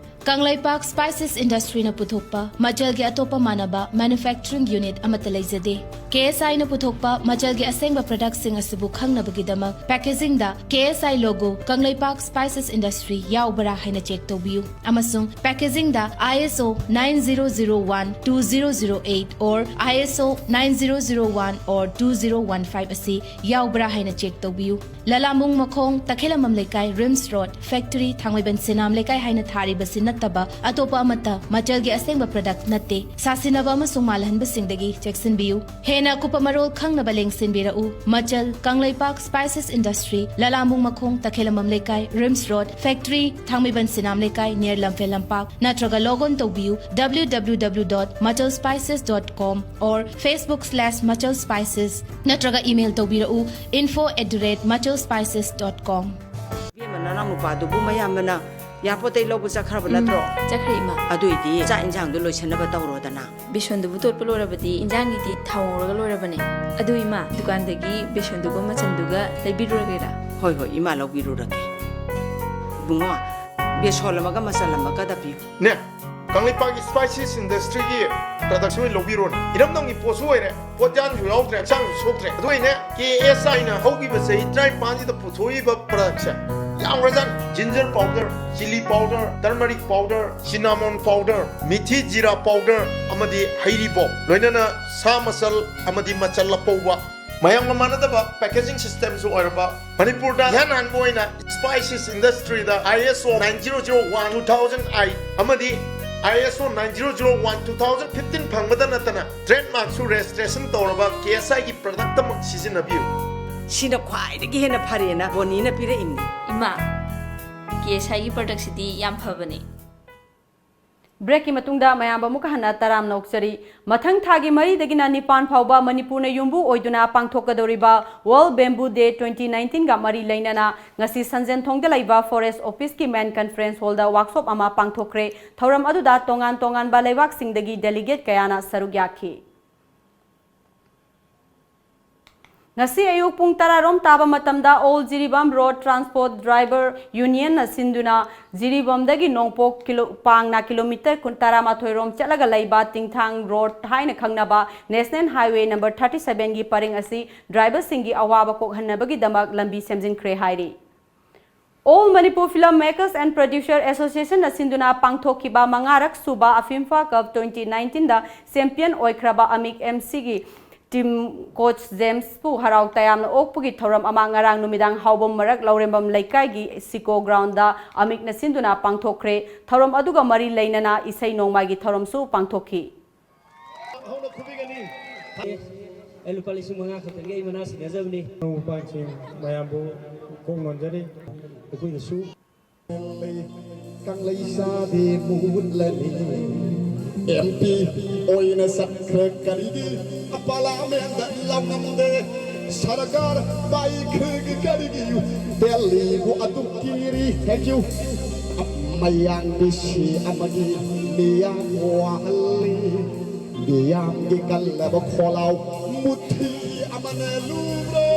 Kangleipak Spices Industryꯅ ꯄꯨꯊꯣꯛꯄ ꯃꯆꯜꯒꯤ ꯑꯇꯣꯞꯄ ꯃꯥꯟꯅꯕ manufacturing unit ꯑꯃꯠꯇ ꯂꯩꯖꯗꯦ꯫ KSIꯅ ꯄꯨꯊꯣꯛꯄ ꯃꯆꯜꯒꯤ ꯑꯁꯦꯡꯕ productꯁꯤꯡ ꯑꯁꯤꯕꯨ ꯈꯪꯅꯕꯒꯤꯗꯃꯛ packagingꯗ KSI logo, Kangleipak Spices Industry ꯌꯥꯎꯕ꯭ꯔꯥ ꯍꯥꯏꯅ check ꯇꯧꯕꯤꯌꯨ, ꯑꯃꯁꯨꯡ packagingꯗ ISO nine zero zero one two zero zero eight or ISO nine zero zero one or two zero one five ꯑꯁꯤ ꯌꯥꯎꯕ꯭ꯔꯥ ꯍꯥꯏꯅ check ꯇꯧꯕꯤꯌꯨ꯫ ꯂꯂꯥꯃꯨꯡ ꯃꯈꯣꯡ, ꯇꯈꯦꯂꯝꯕꯝ ꯂꯩꯀꯥꯏ, RIMS Road, factory, ꯊꯥꯡꯃꯩꯕꯟ ꯁꯤꯅꯥꯝ ꯂꯩꯀꯥꯏ ꯍꯥꯏꯅ ꯊꯥꯔꯤꯕꯁꯤ ꯅꯠꯇꯕ ꯑꯇꯣꯞꯄ ꯑꯃꯠꯇ ꯃꯆꯜꯒꯤ ꯑꯁꯦꯡꯕ product ꯅꯠꯇꯦ꯫ ꯁꯥꯁꯤꯟꯅꯕ ꯑꯃꯁꯨꯡ ꯃꯥꯜꯍꯟꯕꯁꯤꯡꯗꯒꯤ ꯆꯦꯛꯁꯤꯟꯕꯤꯌꯨ꯫ ꯍꯦꯟꯅ ꯑꯀꯨꯞꯄ ꯃꯔꯣꯜ ꯈꯪꯅꯕ ꯂꯦꯡꯁꯤꯟꯕꯤꯔꯛꯎ꯫ ꯃꯆꯜ, ꯀꯪꯂꯩꯄꯥꯛ Spices Industry, ꯂꯂꯥꯃꯨꯡ ꯃꯈꯣꯡ, ꯇꯈꯦꯂꯝꯕꯝ ꯂꯩꯀꯥꯏ, RIMS Road, factory, ꯊꯥꯡꯃꯩꯕꯟ ꯁꯤꯅꯥꯝ ꯂꯩꯀꯥꯏ, near ꯂꯝꯐꯦꯜ ꯂꯝꯄꯥꯛ꯫ ꯅꯠꯇ꯭ꯔꯒ log on ꯇꯧꯕꯤꯌꯨ W W W dot machal spices dot com or Facebook slash machal spices꯫ ꯅꯠꯇ꯭ꯔꯒ email ꯇꯧꯕꯤꯔꯛꯎ info at the rate machal spices dot com꯫ ꯏꯕꯦꯝꯃ, ꯅꯅꯥꯎ ꯅꯨꯄꯥꯗꯨꯕꯨ ꯃꯌꯥꯝꯕꯅ ꯌꯥꯄꯣꯠꯇꯩ ꯂꯧꯕ ꯆꯠꯈ꯭ꯔꯕ ꯅꯠꯇ꯭ꯔꯣ? ꯆꯠꯈ꯭ꯔꯦ, ꯏꯃꯥ꯫ ꯑꯗꯨꯏꯗꯤ ꯆꯥꯛ ꯏꯟꯁꯥꯡꯗꯣ ꯂꯣꯏꯁꯟꯅꯕ ꯇꯧꯔꯣꯗꯅ꯫ ꯕꯦꯁꯣꯟꯗꯨꯕꯨ ꯇꯣꯠꯄ ꯂꯣꯏꯔꯕꯗꯤ ꯏꯟꯖꯥꯡꯒꯤꯗꯤ ꯊꯥꯎ ꯉꯧꯔꯒ ꯂꯣꯏꯔꯕꯅꯦ꯫ ꯑꯗꯨ ꯏꯃꯥ, ꯗꯨꯀꯥꯟꯗꯒꯤ ꯕꯦꯁꯣꯟꯗꯨꯒ ꯃꯆꯟꯗꯨꯒ ꯂꯩꯕꯤꯔꯨꯔꯒꯦꯔꯥ? ꯍꯣꯏ ꯍꯣꯏ, ꯏꯃꯥ ꯂꯧꯕꯤꯔꯨꯔꯒꯦ꯫ ꯏꯕꯨꯡꯉꯣ, ꯕꯦꯁꯣꯟ ꯑꯃꯒ ꯃꯆꯜ ꯑꯃꯒ ꯇꯞꯄꯤꯌꯨ꯫ ꯅꯦ, ꯀꯪꯂꯩꯄꯥꯛꯀꯤ Spices Industryꯒꯤ productꯁꯦ ꯑꯣꯏꯅ ꯂꯧꯕꯤꯔꯣꯅꯦ꯫ ꯏꯔꯝꯗꯝꯒꯤ ꯄꯣꯠꯁꯨ ꯑꯣꯏꯔꯦ, ꯄꯣꯠꯌꯥꯟꯁꯨ ꯌꯥꯎꯗ꯭ꯔꯦ, ꯍꯛꯆꯥꯡꯁꯨ ꯁꯣꯛꯇ꯭ꯔꯦ꯫ ꯑꯗꯨ ꯑꯩꯅꯦ, KSIꯅ ꯍꯧꯈꯤꯕ ꯆꯍꯤ ꯇꯔꯥꯅꯤꯄꯥꯟꯁꯤꯗ ꯄꯨꯊꯣꯛꯏꯕ productꯁꯦ ꯌꯥꯝꯈ꯭ꯔꯖꯥꯠꯅꯤ꯫ Ginger powder, chilli powder, turmeric powder, cinnamon powder, ꯃꯤꯊꯤ ꯖꯤꯔꯥ powder ꯑꯃꯗꯤ ꯍꯩꯔꯤꯕꯣꯞ, ꯂꯣꯏꯅꯅ ꯁꯥ ꯃꯆꯜ ꯑꯃꯗꯤ ꯃꯆꯜ ꯑꯄꯧꯕ, ꯃꯌꯥꯝꯒ ꯃꯥꯟꯅꯗꯕ packaging systemꯁꯨ ꯑꯣꯏꯔꯕ, ꯃꯅꯤꯄꯨꯔꯗ ꯏꯍꯥꯟ ꯍꯥꯟꯕ ꯑꯣꯏꯅ Spices Industryꯗ ISO nine zero zero one two thousand eight ꯑꯃꯗꯤ ISO nine zero zero one two thousand fifteen ꯐꯪꯕꯗ ꯅꯠꯇꯅ trademarkꯁꯨ registration ꯇꯧꯔꯕ KSIꯒꯤ productꯃꯛ ꯁꯤꯖꯤꯟꯅꯕꯤꯌꯨ꯫ ꯁꯤꯅ ꯈ꯭ꯋꯥꯏꯗꯒꯤ ꯍꯦꯟꯅ ꯐꯔꯦꯅ ꯕꯣꯅꯤꯅ ꯄꯤꯔꯛꯏꯅꯤ꯫ ꯏꯃꯥ, KSIꯒꯤ productꯁꯤꯗꯤ ꯌꯥꯝ ꯐꯕꯅꯦ꯫ Breakꯀꯤ ꯃꯇꯨꯡꯗ ꯃꯌꯥꯝꯕꯨ ꯑꯃꯨꯛꯀ ꯍꯟꯅ ꯇꯔꯥꯝꯅ ꯑꯣꯛꯆꯔꯤ꯫ ꯃꯊꯪ ꯊꯥꯒꯤ ꯃꯔꯤꯗꯒꯤꯅ ꯅꯤꯄꯥꯟ ꯐꯥꯎꯕ ꯃꯅꯤꯄꯨꯔꯅ ꯌꯨꯝꯕꯨ ꯑꯣꯏꯗꯨꯅ ꯄꯥꯡꯊꯣꯛꯀꯗꯧꯔꯤꯕ World Bamboo Day twenty nineteenꯒ ꯃꯔꯤ ꯂꯩꯅꯅ ꯉꯁꯤ ꯁꯟꯖꯦꯟꯊꯣꯡꯗ ꯂꯩꯕ Forest Officeꯀꯤ Main Conference Hallꯗ workshop ꯑꯃ ꯄꯥꯡꯊꯣꯛꯈ꯭ꯔꯦ꯫ ꯊꯧꯔꯝ ꯑꯗꯨꯗ ꯇꯣꯉꯥꯟ ꯇꯣꯉꯥꯟꯕ ꯂꯩꯕꯥꯛꯁꯤꯡꯗꯒꯤ delegate ꯀꯌꯥꯅ ꯁꯔꯨꯛ ꯌꯥꯈꯤ꯫ ꯉꯁꯤ ꯑꯌꯨꯛ ꯄꯨꯡ ꯇꯔꯥ ꯔꯣꯝ ꯇꯥꯕ ꯃꯇꯝꯗ All Jiribam Road Transport Driver Unionꯅ ꯁꯤꯟꯗꯨꯅ ꯖꯤꯔꯤꯕꯥꯝꯗꯒꯤ ꯅꯣꯡꯄꯣꯛ ꯀꯤꯂꯣ-, ꯄꯥꯡꯅ kilometre ꯀꯨꯟ, ꯇꯔꯥꯃꯥꯊꯣꯏ ꯔꯣꯝ ꯆꯠꯂꯒ ꯂꯩꯕ ꯇꯤꯡꯊꯥꯡ road ꯍꯥꯏꯅ ꯈꯪꯅꯕ National Highway number thirty sevenꯒꯤ ꯄꯔꯤꯡ ꯑꯁꯤ driverꯁꯤꯡꯒꯤ ꯑꯋꯥꯕ ꯀꯣꯛꯍꯟꯅꯕꯒꯤꯗꯃꯛ ꯂꯝꯕꯤ ꯁꯦꯝꯖꯤꯟꯈ꯭ꯔꯦ ꯍꯥꯏꯔꯤ꯫ All Manipur Film Makers and Producer Associationꯅ ꯁꯤꯟꯗꯨꯅ ꯄꯥꯡꯊꯣꯛꯈꯤꯕ ꯃꯉꯥꯔꯛ ꯁꯨꯕ ꯑꯐꯤꯝꯐꯥ Cup twenty nineteenꯗ champion ꯑꯣꯏꯈ꯭ꯔꯕ ꯑꯃꯤꯛ MCꯒꯤ team coach Jamesꯄꯨ ꯍꯔꯥꯎ ꯇꯌꯥꯝꯅ ꯑꯣꯛꯄꯒꯤ ꯊꯧꯔꯝ ꯑꯃ ꯉꯔꯥꯡ ꯅꯨꯃꯤꯗꯥꯡ ꯍꯥꯎꯕꯝ ꯃꯔꯛ ꯂꯧꯔꯦꯝꯕꯝ ꯂꯩꯀꯥꯏꯒꯤ ꯁꯤꯀꯣ groundꯗ ꯑꯃꯤꯛꯅ ꯁꯤꯟꯗꯨꯅ ꯄꯥꯡꯊꯣꯛꯈ꯭ꯔꯦ꯫ ꯊꯧꯔꯝ ꯑꯗꯨꯒ ꯃꯔꯤ ꯂꯩꯅꯅ ꯏꯁꯩ ꯅꯣꯡꯃꯥꯏꯒꯤ ꯊꯧꯔꯝꯁꯨ ꯄꯥꯡꯊꯣꯛꯈꯤ꯫ ꯍꯧꯅ ꯈꯨꯕꯤꯒꯅꯤ꯫ ꯑꯩ ꯂꯨꯄꯥ ꯂꯤꯁꯤꯡ ꯃꯉꯥ ꯈꯛꯇꯪꯒꯤ ꯑꯩ ꯃꯅꯥ ꯁꯤꯟꯅꯖꯕꯅꯤ꯫ ꯅꯧꯕ ꯄꯥꯡꯁꯤꯡ ꯃꯌꯥꯝꯕꯨ ꯀꯣꯛ ꯅꯣꯟꯖꯔꯤ꯫ ꯑꯩꯈꯣꯏꯗꯁꯨ ꯀꯪꯂꯩ ꯁꯥꯕꯤ ꯃꯨꯠꯂꯅꯤ꯫ MP ꯑꯣꯏꯅ ꯆꯠꯈ꯭ꯔ ꯀꯔꯤꯒꯤ ꯄꯥꯔꯂꯤꯌꯥꯃꯦꯟꯗ ꯂꯥꯎꯉꯝꯗꯦ? ꯁꯔꯀꯥꯔ ꯄꯥꯏꯈ꯭ꯔꯒ ꯀꯔꯤꯒꯤ ꯗꯦꯜꯂꯤꯕꯨ ꯑꯗꯨꯝ ꯀꯤꯔꯤ? Thank you꯫ ꯃꯌꯥꯡ ꯕꯤꯁꯤ ꯑꯃꯒꯤ ꯃꯤꯌꯥꯝ ꯋꯥꯍꯜꯂꯤ꯫ ꯃꯤꯌꯥꯝꯒꯤ ꯀꯜꯂꯕ ꯈꯣꯜꯂꯥꯎ ꯃꯨꯊꯤ ꯑꯃꯅ ꯂꯨꯕ꯭ꯔꯣ?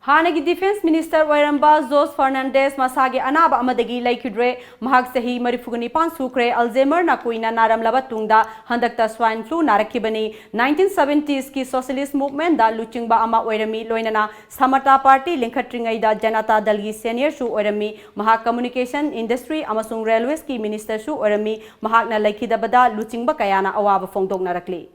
ꯍꯥꯟꯅꯒꯤ ꯗꯤꯐꯦꯟꯁ ꯃꯤꯅꯤꯁꯇꯔ ꯑꯣꯏꯔꯝꯕ ꯖꯣꯁ ꯐꯔꯅꯥꯟꯗꯦꯁ ꯃꯁꯥꯒꯤ ꯑꯅꯥꯕ ꯑꯃꯗꯒꯤ ꯂꯩꯈꯤꯗ꯭ꯔꯦ꯫ ꯃꯍꯥꯛ ꯆꯍꯤ ꯃꯔꯤꯐꯨꯒ ꯅꯤꯄꯥꯟ ꯁꯨꯈ꯭ꯔꯦ꯫ ꯑꯜꯖꯦꯃꯔꯅ ꯀꯨꯏꯅ ꯅꯥꯔꯝꯂꯕ ꯇꯨꯡꯗ ꯍꯟꯗꯛꯇ ꯁ꯭ꯋꯥꯏꯟ ꯐ꯭ꯂꯨ ꯅꯥꯔꯛꯈꯤꯕꯅꯤ꯫ ꯅꯥꯏꯟꯇꯤꯟ ꯁꯚꯦꯟꯇꯤꯁꯀꯤ ꯁꯣꯁꯤꯌꯦꯂꯤꯁ꯭ꯠ ꯃꯨꯚꯃꯦꯟꯠꯗ ꯂꯨꯆꯤꯡꯕ ꯑꯃ ꯑꯣꯏꯔꯝꯃꯤ, ꯂꯣꯏꯅꯅ ꯁꯃꯇꯥ ꯄꯥꯔꯇꯤ ꯂꯤꯡꯈꯠꯇ꯭ꯔꯤꯉꯩꯗ ꯖꯅꯇꯥ ꯗꯜꯒꯤ ꯁꯦꯅꯤꯌꯔꯁꯨ ꯑꯣꯏꯔꯝꯃꯤ꯫ ꯃꯍꯥꯛ ꯀꯝꯃ꯭ꯌꯨꯅꯤꯀꯦꯁꯟ ꯏꯟꯗꯁꯇ꯭ꯔꯤ ꯑꯃꯁꯨꯡ ꯔꯦꯜꯋꯦꯁꯀꯤ ꯃꯤꯅꯤꯁꯇꯔꯁꯨ ꯑꯣꯏꯔꯝꯃꯤ꯫ ꯃꯍꯥꯛꯅ ꯂꯩꯈꯤꯗꯕꯗ ꯂꯨꯆꯤꯡꯕ ꯀꯌꯥꯅ ꯑꯋꯥꯕ ꯐꯣꯡꯗꯣꯛꯅꯔꯛꯂꯤ꯫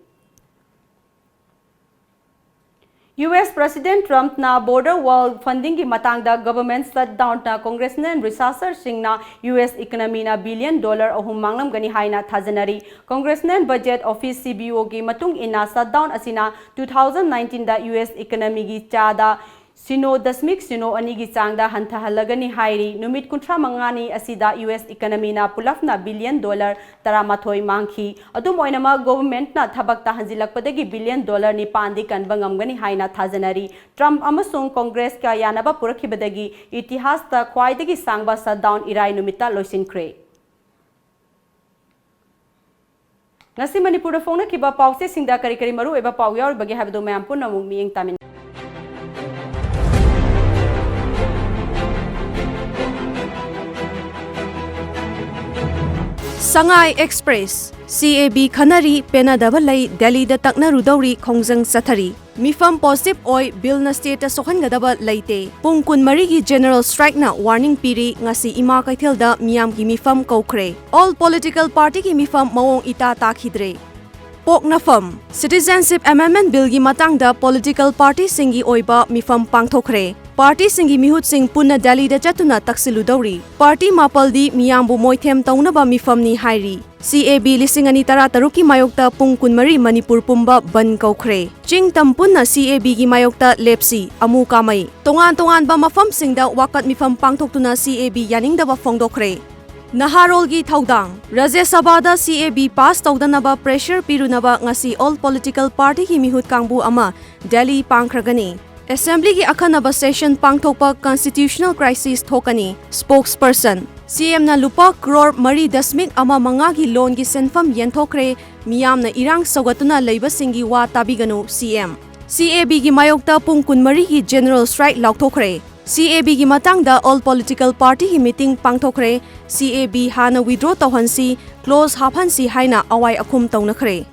ꯌꯨ ꯑꯦꯁ ꯄ꯭ꯔꯦꯁꯤꯗꯦꯟꯠ ꯇ꯭ꯔꯝꯞꯅ ꯕꯣꯔꯗꯔ ꯋꯥꯜ ꯐꯟꯗꯤꯡꯒꯤ ꯃꯇꯥꯡꯗ ꯒꯚꯔꯟꯃꯦꯟꯠ ꯁꯠꯗꯥꯎꯟꯅ ꯀꯣꯡꯒ꯭ꯔꯦꯁꯃꯦꯟ ꯔꯤꯁꯥꯔꯆꯔꯁꯤꯡꯅ ꯌꯨ ꯑꯦꯁ ꯏꯀꯣꯅꯣꯃꯤꯅ ꯕꯤꯂꯤꯌꯟ ꯗꯣꯂꯔ ꯑꯍꯨꯝ ꯃꯥꯡꯂꯝꯒꯅꯤ ꯍꯥꯏꯅ ꯊꯥꯖꯅꯔꯤ꯫ Congressmen budget office, C B ꯑꯣꯒꯤ ꯃꯇꯨꯡ ꯏꯟꯅ, ꯁꯠꯗꯥꯎꯟ ꯑꯁꯤꯅ ꯇꯨ ꯊꯥꯎꯖꯟ ꯅꯥꯏꯟꯇꯤꯟꯗ ꯌꯨ ꯑꯦꯁ ꯏꯀꯣꯅꯣꯃꯤꯒꯤ ꯆꯥꯗ ꯁꯤꯅꯣ ꯗꯁꯃꯤꯛ ꯁꯤꯅꯣ ꯑꯅꯤꯒꯤ ꯆꯥꯡꯗ ꯍꯟꯊꯍꯜꯂꯒꯅꯤ ꯍꯥꯏꯔꯤ꯫ ꯅꯨꯃꯤꯠ ꯀꯨꯟꯊ꯭ꯔꯥ ꯃꯉꯥꯅꯤ ꯑꯁꯤꯗ ꯌꯨ ꯑꯦꯁ ꯏꯀꯣꯅꯣꯃꯤꯅ ꯄꯨꯂꯞꯅ ꯕꯤꯂꯤꯌꯟ ꯗꯣꯂꯔ ꯇꯔꯥꯃꯥꯊꯣꯏ ꯃꯥꯡꯈꯤ꯫ ꯑꯗꯨꯝ ꯑꯣꯏꯅꯃꯛ, ꯒꯣꯚꯔꯟꯃꯦꯟꯠꯅ ꯊꯕꯛꯇ ꯍꯟꯖꯤꯜꯂꯛꯄꯗꯒꯤ ꯕꯤꯂꯤꯌꯟ ꯗꯣꯂꯔ ꯅꯤꯄꯥꯟꯗꯤ ꯀꯟꯕ ꯉꯝꯒꯅꯤ ꯍꯥꯏꯅ ꯊꯥꯖꯅꯔꯤ꯫ ꯇ꯭ꯔꯝꯞ ꯑꯃꯁꯨꯡ ꯀꯣꯡꯒ꯭ꯔꯦꯁꯀ ꯌꯥꯅꯕ ꯄꯨꯔꯛꯈꯤꯕꯗꯒꯤ ꯏꯇꯤꯍꯥꯁꯇ ꯈ꯭ꯋꯥꯏꯗꯒꯤ ꯁꯥꯡꯕ ꯁꯠꯗꯥꯎꯟ ꯏꯔꯥꯏ ꯅꯨꯃꯤꯠꯇ ꯂꯣꯏꯁꯤꯟꯈ꯭ꯔꯦ꯫ ꯉꯁꯤ ꯃꯅꯤꯄꯨꯔꯗ ꯐꯣꯡꯅꯈꯤꯕ ꯄꯥꯎꯆꯦꯁꯤꯡꯗ ꯀꯔꯤ ꯀꯔꯤ ꯃꯔꯨꯑꯣꯏꯕ ꯄꯥꯎ ꯌꯥꯎꯔꯤꯕꯒꯦ ꯍꯥꯏꯕꯗꯨ ꯃꯌꯥꯝ ꯄꯨꯟꯅ ꯑꯃꯨꯛ ꯃꯤꯠꯌꯦꯡ ꯇꯥꯃꯤꯟꯅꯁꯤ꯫ ꯁꯉꯥꯏ ꯑꯦꯛꯁꯄ꯭ꯔꯦꯁ, ꯁꯤ ꯑꯦ ꯕꯤ ꯈꯟꯅꯔꯤ, ꯄꯦꯟꯅꯗꯕ ꯂꯩ, ꯗꯦꯜꯂꯤꯗ ꯇꯛꯅꯔꯨꯗꯧꯔꯤ, ꯈꯣꯡꯖꯪ ꯆꯠꯊꯔꯤ꯫ ꯃꯤꯐꯝ ꯄꯣꯖꯤꯇꯤꯚ ꯑꯣꯏ, ꯕꯤꯜꯅ ꯁ꯭ꯇꯦꯠꯇ ꯁꯣꯛꯍꯟꯒꯗꯕ ꯂꯩꯇꯦ꯫ ꯄꯨꯡ ꯀꯨꯟꯃꯔꯤꯒꯤ ꯖꯦꯅꯔꯦꯜ ꯁ꯭ꯇ꯭ꯔꯥꯏꯛꯅ ꯋꯥꯔꯅꯤꯡ ꯄꯤꯔꯤ, ꯉꯁꯤ ꯏꯃꯥ ꯀꯩꯊꯦꯜꯗ ꯃꯤꯌꯥꯝꯒꯤ ꯃꯤꯐꯝ ꯀꯧꯈ꯭ꯔꯦ꯫ ꯑꯣꯜ ꯄꯣꯂꯤꯇꯤꯀꯦꯜ ꯄꯥꯔꯇꯤꯒꯤ ꯃꯤꯐꯝ ꯃꯑꯣꯡ ꯏꯇꯥ ꯇꯥꯈꯤꯗ꯭ꯔꯦ꯫ ꯄꯣꯛꯅꯐꯝ, ꯁꯤꯇꯤꯖꯦꯟꯁꯤꯞ ꯑꯦꯃꯦꯟꯗꯃꯦꯟꯠ ꯕꯤꯜꯒꯤ ꯃꯇꯥꯡꯗ ꯄꯣꯂꯤꯇꯤꯀꯦꯜ ꯄꯥꯔꯇꯤꯁꯤꯡꯒꯤ ꯑꯣꯏꯕ ꯃꯤꯐꯝ ꯄꯥꯡꯊꯣꯛꯈ꯭ꯔꯦ꯫ ꯄꯥꯔꯇꯤꯁꯤꯡꯒꯤ ꯃꯤꯍꯨꯠꯁꯤꯡ ꯄꯨꯟꯅ ꯗꯦꯜꯂꯤꯗ ꯆꯠꯇꯨꯅ ꯇꯛꯁꯤꯜꯂꯨꯗꯧꯔꯤ꯫ ꯄꯥꯔꯇꯤ ꯃꯥꯄꯜꯗꯤ ꯃꯤꯌꯥꯝꯕꯨ ꯃꯣꯏꯊꯦꯝ ꯇꯧꯅꯕ ꯃꯤꯐꯝꯅꯤ ꯍꯥꯏꯔꯤ꯫ ꯁꯤ ꯑꯦ ꯕꯤ ꯂꯤꯁꯤꯡ ꯑꯅꯤ ꯇꯔꯥꯇꯔꯨꯛꯀꯤ ꯃꯥꯌꯣꯛꯇ ꯄꯨꯡ ꯀꯨꯟꯃꯔꯤ ꯃꯅꯤꯄꯨꯔ ꯄꯨꯝꯕ ꯕꯟꯗ ꯀꯧꯈ꯭ꯔꯦ꯫ ꯆꯤꯡ ꯇꯝ ꯄꯨꯟꯅ ꯁꯤ ꯑꯦ ꯕꯤꯒꯤ ꯃꯥꯌꯣꯛꯇ ꯂꯦꯞꯁꯤ, ꯑꯃꯨ ꯀꯥꯃꯩ꯫ ꯇꯣꯉꯥꯟ ꯇꯣꯉꯥꯟꯕ ꯃꯐꯝꯁꯤꯡꯗ ꯋꯥꯀꯠ ꯃꯤꯐꯝ ꯄꯥꯡꯊꯣꯛꯇꯨꯅ ꯁꯤ ꯑꯦ ꯕꯤ ꯌꯥꯅꯤꯡꯗꯕ ꯐꯣꯡꯗꯣꯛꯈ꯭ꯔꯦ꯫ ꯅꯍꯥꯔꯣꯜꯒꯤ ꯊꯧꯗꯥꯡ꯫ ꯔꯥꯖ꯭ꯌ ꯁꯚꯥꯗ ꯁꯤ ꯑꯦ ꯕꯤ ꯄꯥꯁ ꯇꯧꯗꯅꯕ ꯄ꯭ꯔꯦꯁꯔ ꯄꯤꯔꯨꯅꯕ ꯉꯁꯤ ꯑꯣꯜ ꯄꯣꯂꯤꯇꯤꯀꯦꯜ ꯄꯥꯔꯇꯤꯒꯤ ꯃꯤꯍꯨꯠ ꯀꯥꯡꯕꯨ ꯑꯃ ꯗꯦꯜꯂꯤ ꯄꯥꯡꯈ꯭ꯔꯒꯅꯤ꯫ ꯑꯦꯁꯦꯝꯕ꯭ꯂꯤꯒꯤ ꯑꯈꯟꯅꯕ ꯁꯦꯁꯟ ꯄꯥꯡꯊꯣꯛꯄ ꯀꯟꯁꯇꯤꯇ꯭ꯌꯨꯁꯅꯦꯜ ꯀ꯭ꯔꯥꯏꯁꯤꯁ ꯊꯣꯛꯀꯅꯤ꯫ ꯁ꯭ꯄꯣꯛꯁꯄꯔꯁꯟ꯫ ꯁꯤ ꯑꯦꯝꯅ ꯂꯨꯄꯥ ꯀ꯭ꯔꯣꯔ ꯃꯔꯤ ꯗꯁꯃꯤꯛ ꯑꯃ ꯃꯉꯥꯒꯤ ꯂꯣꯟꯒꯤ ꯁꯦꯟꯐꯝ ꯌꯦꯟꯊꯣꯛꯈ꯭ꯔꯦ꯫ ꯃꯤꯌꯥꯝꯅ ꯏꯔꯥꯡ ꯁꯧꯒꯠꯇꯨꯅ ꯂꯩꯕꯁꯤꯡꯒꯤ ꯋꯥ ꯇꯥꯕꯤꯒꯅꯨ, ꯁꯤ ꯑꯦꯝ꯫ C A B ꯒꯤ ꯃꯥꯌꯣꯛꯇ ꯄꯨꯡ ꯀꯨꯟꯃꯔꯤꯒꯤ general strike ꯂꯥꯎꯊꯣꯛꯈ꯭ꯔꯦ꯫ C A B ꯒꯤ ꯃꯇꯥꯡꯗ all political party ꯒꯤ meeting ꯄꯥꯡꯊꯣꯛꯈ꯭ꯔꯦ꯫ C A B ꯍꯥꯟꯅ withdraw ꯇꯧꯍꯟꯁꯤ, clause ꯍꯥꯞꯍꯟꯁꯤ ꯍꯥꯏꯅ ꯑꯋꯥꯏ ꯑꯈꯨꯝ ꯇꯧꯅꯈ꯭ꯔꯦ꯫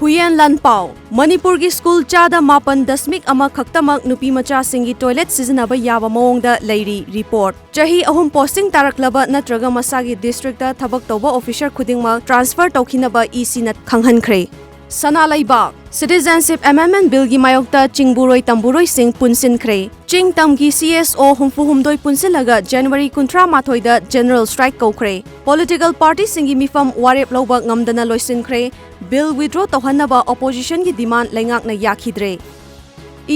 ꯍꯨꯌꯦꯟ ꯂꯥꯟꯄꯥꯎ꯫ ꯃꯅꯤꯄꯨꯔꯒꯤ school ꯆꯥꯗ ꯃꯥꯄꯟ ꯗꯁꯃꯤꯛ ꯑꯃ ꯈꯛꯇꯃꯛ ꯅꯨꯄꯤ ꯃꯆꯥꯁꯤꯡꯒꯤ toilet ꯁꯤꯖꯤꯟꯅꯕ ꯌꯥꯕ ꯃꯑꯣꯡꯗ ꯂꯩꯔꯤ꯫ Report꯫ ꯆꯍꯤ ꯑꯍꯨꯝ posting ꯇꯥꯔꯛꯂꯕ ꯅꯠꯇ꯭ꯔꯒ ꯃꯁꯥꯒꯤ district ꯇ ꯊꯕꯛ ꯇꯧꯕ officer ꯈꯨꯗꯤꯡꯃꯛ transfer ꯇꯧꯈꯤꯅꯕ E C ꯅ ꯈꯪꯍꯟꯈ꯭ꯔꯦ꯫ ꯁꯅꯥ ꯂꯩꯕꯥꯛ꯫ Citizenship Amendment Bill ꯒꯤ ꯃꯥꯌꯣꯛꯇ ꯆꯤꯡꯕꯨꯔꯣꯏ ꯇꯝꯕꯨꯔꯣꯏꯁꯤꯡ ꯄꯨꯟꯁꯤꯟꯈ꯭ꯔꯦ꯫ ꯆꯤꯡ ꯇꯝꯒꯤ C S O ꯍꯨꯝꯐꯨ ꯍꯨꯝꯗꯣꯏ ꯄꯨꯟꯁꯤꯜꯂꯒ January ꯀꯨꯟꯊ꯭ꯔꯥ ꯃꯥꯊꯣꯏꯗ general strike ꯀꯧꯈ꯭ꯔꯦ꯫ Political party ꯁꯤꯡꯒꯤ ꯃꯤꯐꯝ ꯋꯥꯔꯦꯞ ꯂꯧꯕ ꯉꯝꯗꯅ ꯂꯣꯏꯁꯤꯟꯈ꯭ꯔꯦ꯫ Bill withdraw ꯇꯧꯍꯟꯅꯕ opposition ꯒꯤ demand ꯂꯩꯉꯥꯛꯅ ꯌꯥꯈꯤꯗ꯭ꯔꯦ꯫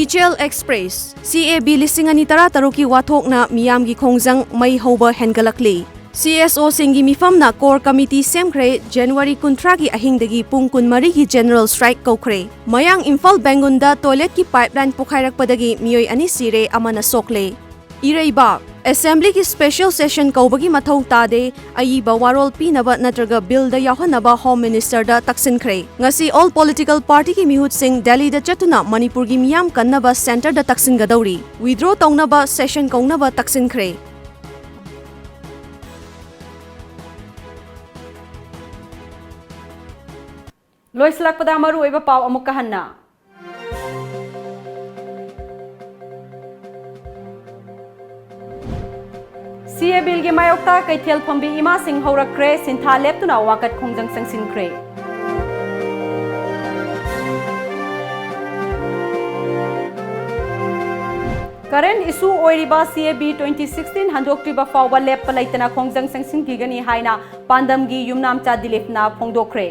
ꯏꯆꯦꯜ Express꯫ C A B ꯂꯤꯁꯤꯡ ꯑꯅꯤ ꯇꯔꯥ ꯇꯔꯨꯛꯀꯤ ꯋꯥꯊꯣꯛꯅ ꯃꯤꯌꯥꯝꯒꯤ ꯈꯣꯡꯖꯪ ꯃꯩ ꯍꯧꯕ ꯍꯦꯟꯒꯠꯂꯛꯂꯤ꯫ C S O ꯁꯤꯡꯒꯤ ꯃꯤꯐꯝꯅ core committee ꯁꯦꯝꯈ꯭ꯔꯦ꯫ January ꯀꯨꯟꯊ꯭ꯔꯥꯒꯤ ꯑꯍꯤꯡꯗꯒꯤ ꯄꯨꯡ ꯀꯨꯟꯃꯔꯤꯒꯤ general strike ꯀꯧꯈ꯭ꯔꯦ꯫ ꯃꯌꯥꯡ ꯏꯝꯐꯥꯜ ꯕꯦꯡꯒꯨꯟꯗ toilet ꯀꯤ pipeline ꯄꯣꯈꯥꯏꯔꯛꯄꯗꯒꯤ ꯃꯤꯑꯣꯏ ꯑꯅꯤ ꯁꯤꯔꯦ, ꯑꯃꯅ ꯁꯣꯛꯂꯦ꯫ ꯏꯔꯩꯕꯥꯛ꯫ Assembly ꯒꯤ special session ꯀꯧꯕꯒꯤ ꯃꯊꯧ ꯇꯥꯗꯦ꯫ ꯑꯏꯕ ꯋꯥꯔꯣꯜ ꯄꯤꯅꯕ ꯅꯠꯇ꯭ꯔꯒ bill ꯗ ꯌꯥꯎꯍꯟꯅꯕ Home Minister ꯗ ꯇꯛꯁꯤꯟꯈ꯭ꯔꯦ꯫ ꯉꯁꯤ all political party ꯒꯤ ꯃꯤꯍꯨꯠꯁꯤꯡ ꯗꯦꯜꯂꯤꯗ ꯆꯠꯇꯨꯅ ꯃꯅꯤꯄꯨꯔꯒꯤ ꯃꯤꯌꯥꯝ ꯀꯟꯅꯕ centre ꯗ ꯇꯛꯁꯤꯟꯒꯗꯧꯔꯤ꯫ Withdraw ꯇꯧꯅꯕ session ꯀꯧꯅꯕ ꯇꯛꯁꯤꯟꯈ꯭ꯔꯦ꯫ ꯂꯣꯏꯁꯤꯜꯂꯛꯄꯗ ꯃꯔꯨꯑꯣꯏꯕ ꯄꯥꯎ ꯑꯃꯨꯛꯀ ꯍꯟꯅ꯫ C A Bill ꯒꯤ ꯃꯥꯌꯣꯛꯇ ꯀꯩꯊꯦꯜ ꯐꯝꯕꯤ ꯏꯃꯥꯁꯤꯡ ꯍꯧꯔꯛꯈ꯭ꯔꯦ, ꯁꯤꯟꯊꯥ ꯂꯦꯞꯇꯨꯅ ꯋꯥꯀꯠ ꯈꯣꯡꯖꯪ ꯆꯪꯁꯤꯟꯈ꯭ꯔꯦ꯫ Current issue ꯑꯣꯏꯔꯤꯕ C A B twenty sixteen ꯍꯟꯗꯣꯛꯇ꯭ꯔꯤꯕ ꯐꯥꯎꯕ ꯂꯦꯞꯄ ꯂꯩꯇꯅ ꯈꯣꯡꯖꯪ ꯆꯪꯁꯤꯟꯈꯤꯒꯅꯤ ꯍꯥꯏꯅ ꯄꯥꯟꯗꯝꯒꯤ ꯌꯨꯝꯅꯥꯝꯆꯥ ꯗꯤꯂꯤꯞꯅ ꯐꯣꯡꯗꯣꯛꯈ꯭ꯔꯦ꯫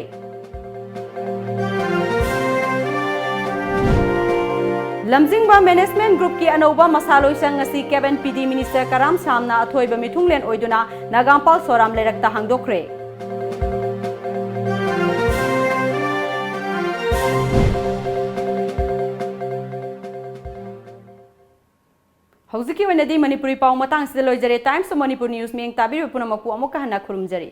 ꯂꯝꯖꯤꯡꯕ Management Group ꯀꯤ ꯑꯅꯧꯕ ꯃꯁꯥꯂꯣꯏꯁꯪ ꯑꯁꯤ Cabinet Minister ꯀꯔꯥꯝ ꯁꯥꯝꯅ ꯑꯊꯣꯏꯕ ꯃꯤꯊꯨꯡꯂꯦꯟ ꯑꯣꯏꯗꯨꯅ ꯅꯒꯥꯝꯄꯥꯜ ꯁꯣꯔꯥꯝ ꯂꯩꯔꯛꯇ ꯍꯥꯡꯗꯣꯛꯈ꯭ꯔꯦ꯫ ꯍꯧꯖꯤꯛꯀꯤ ꯑꯣꯏꯅꯗꯤ ꯃꯅꯤꯄꯨꯔꯤ ꯄꯥꯎ ꯃꯇꯥꯡꯁꯤꯗ ꯂꯣꯏꯖꯔꯦ꯫ Times of Manipur News ꯃꯤꯠꯌꯦꯡ ꯇꯥꯕꯤꯔꯤꯕ ꯄꯨꯝꯅꯃꯛꯄꯨ ꯑꯃꯨꯛꯀ ꯍꯟꯅ ꯈꯨꯔꯨꯝꯖꯔꯤ꯫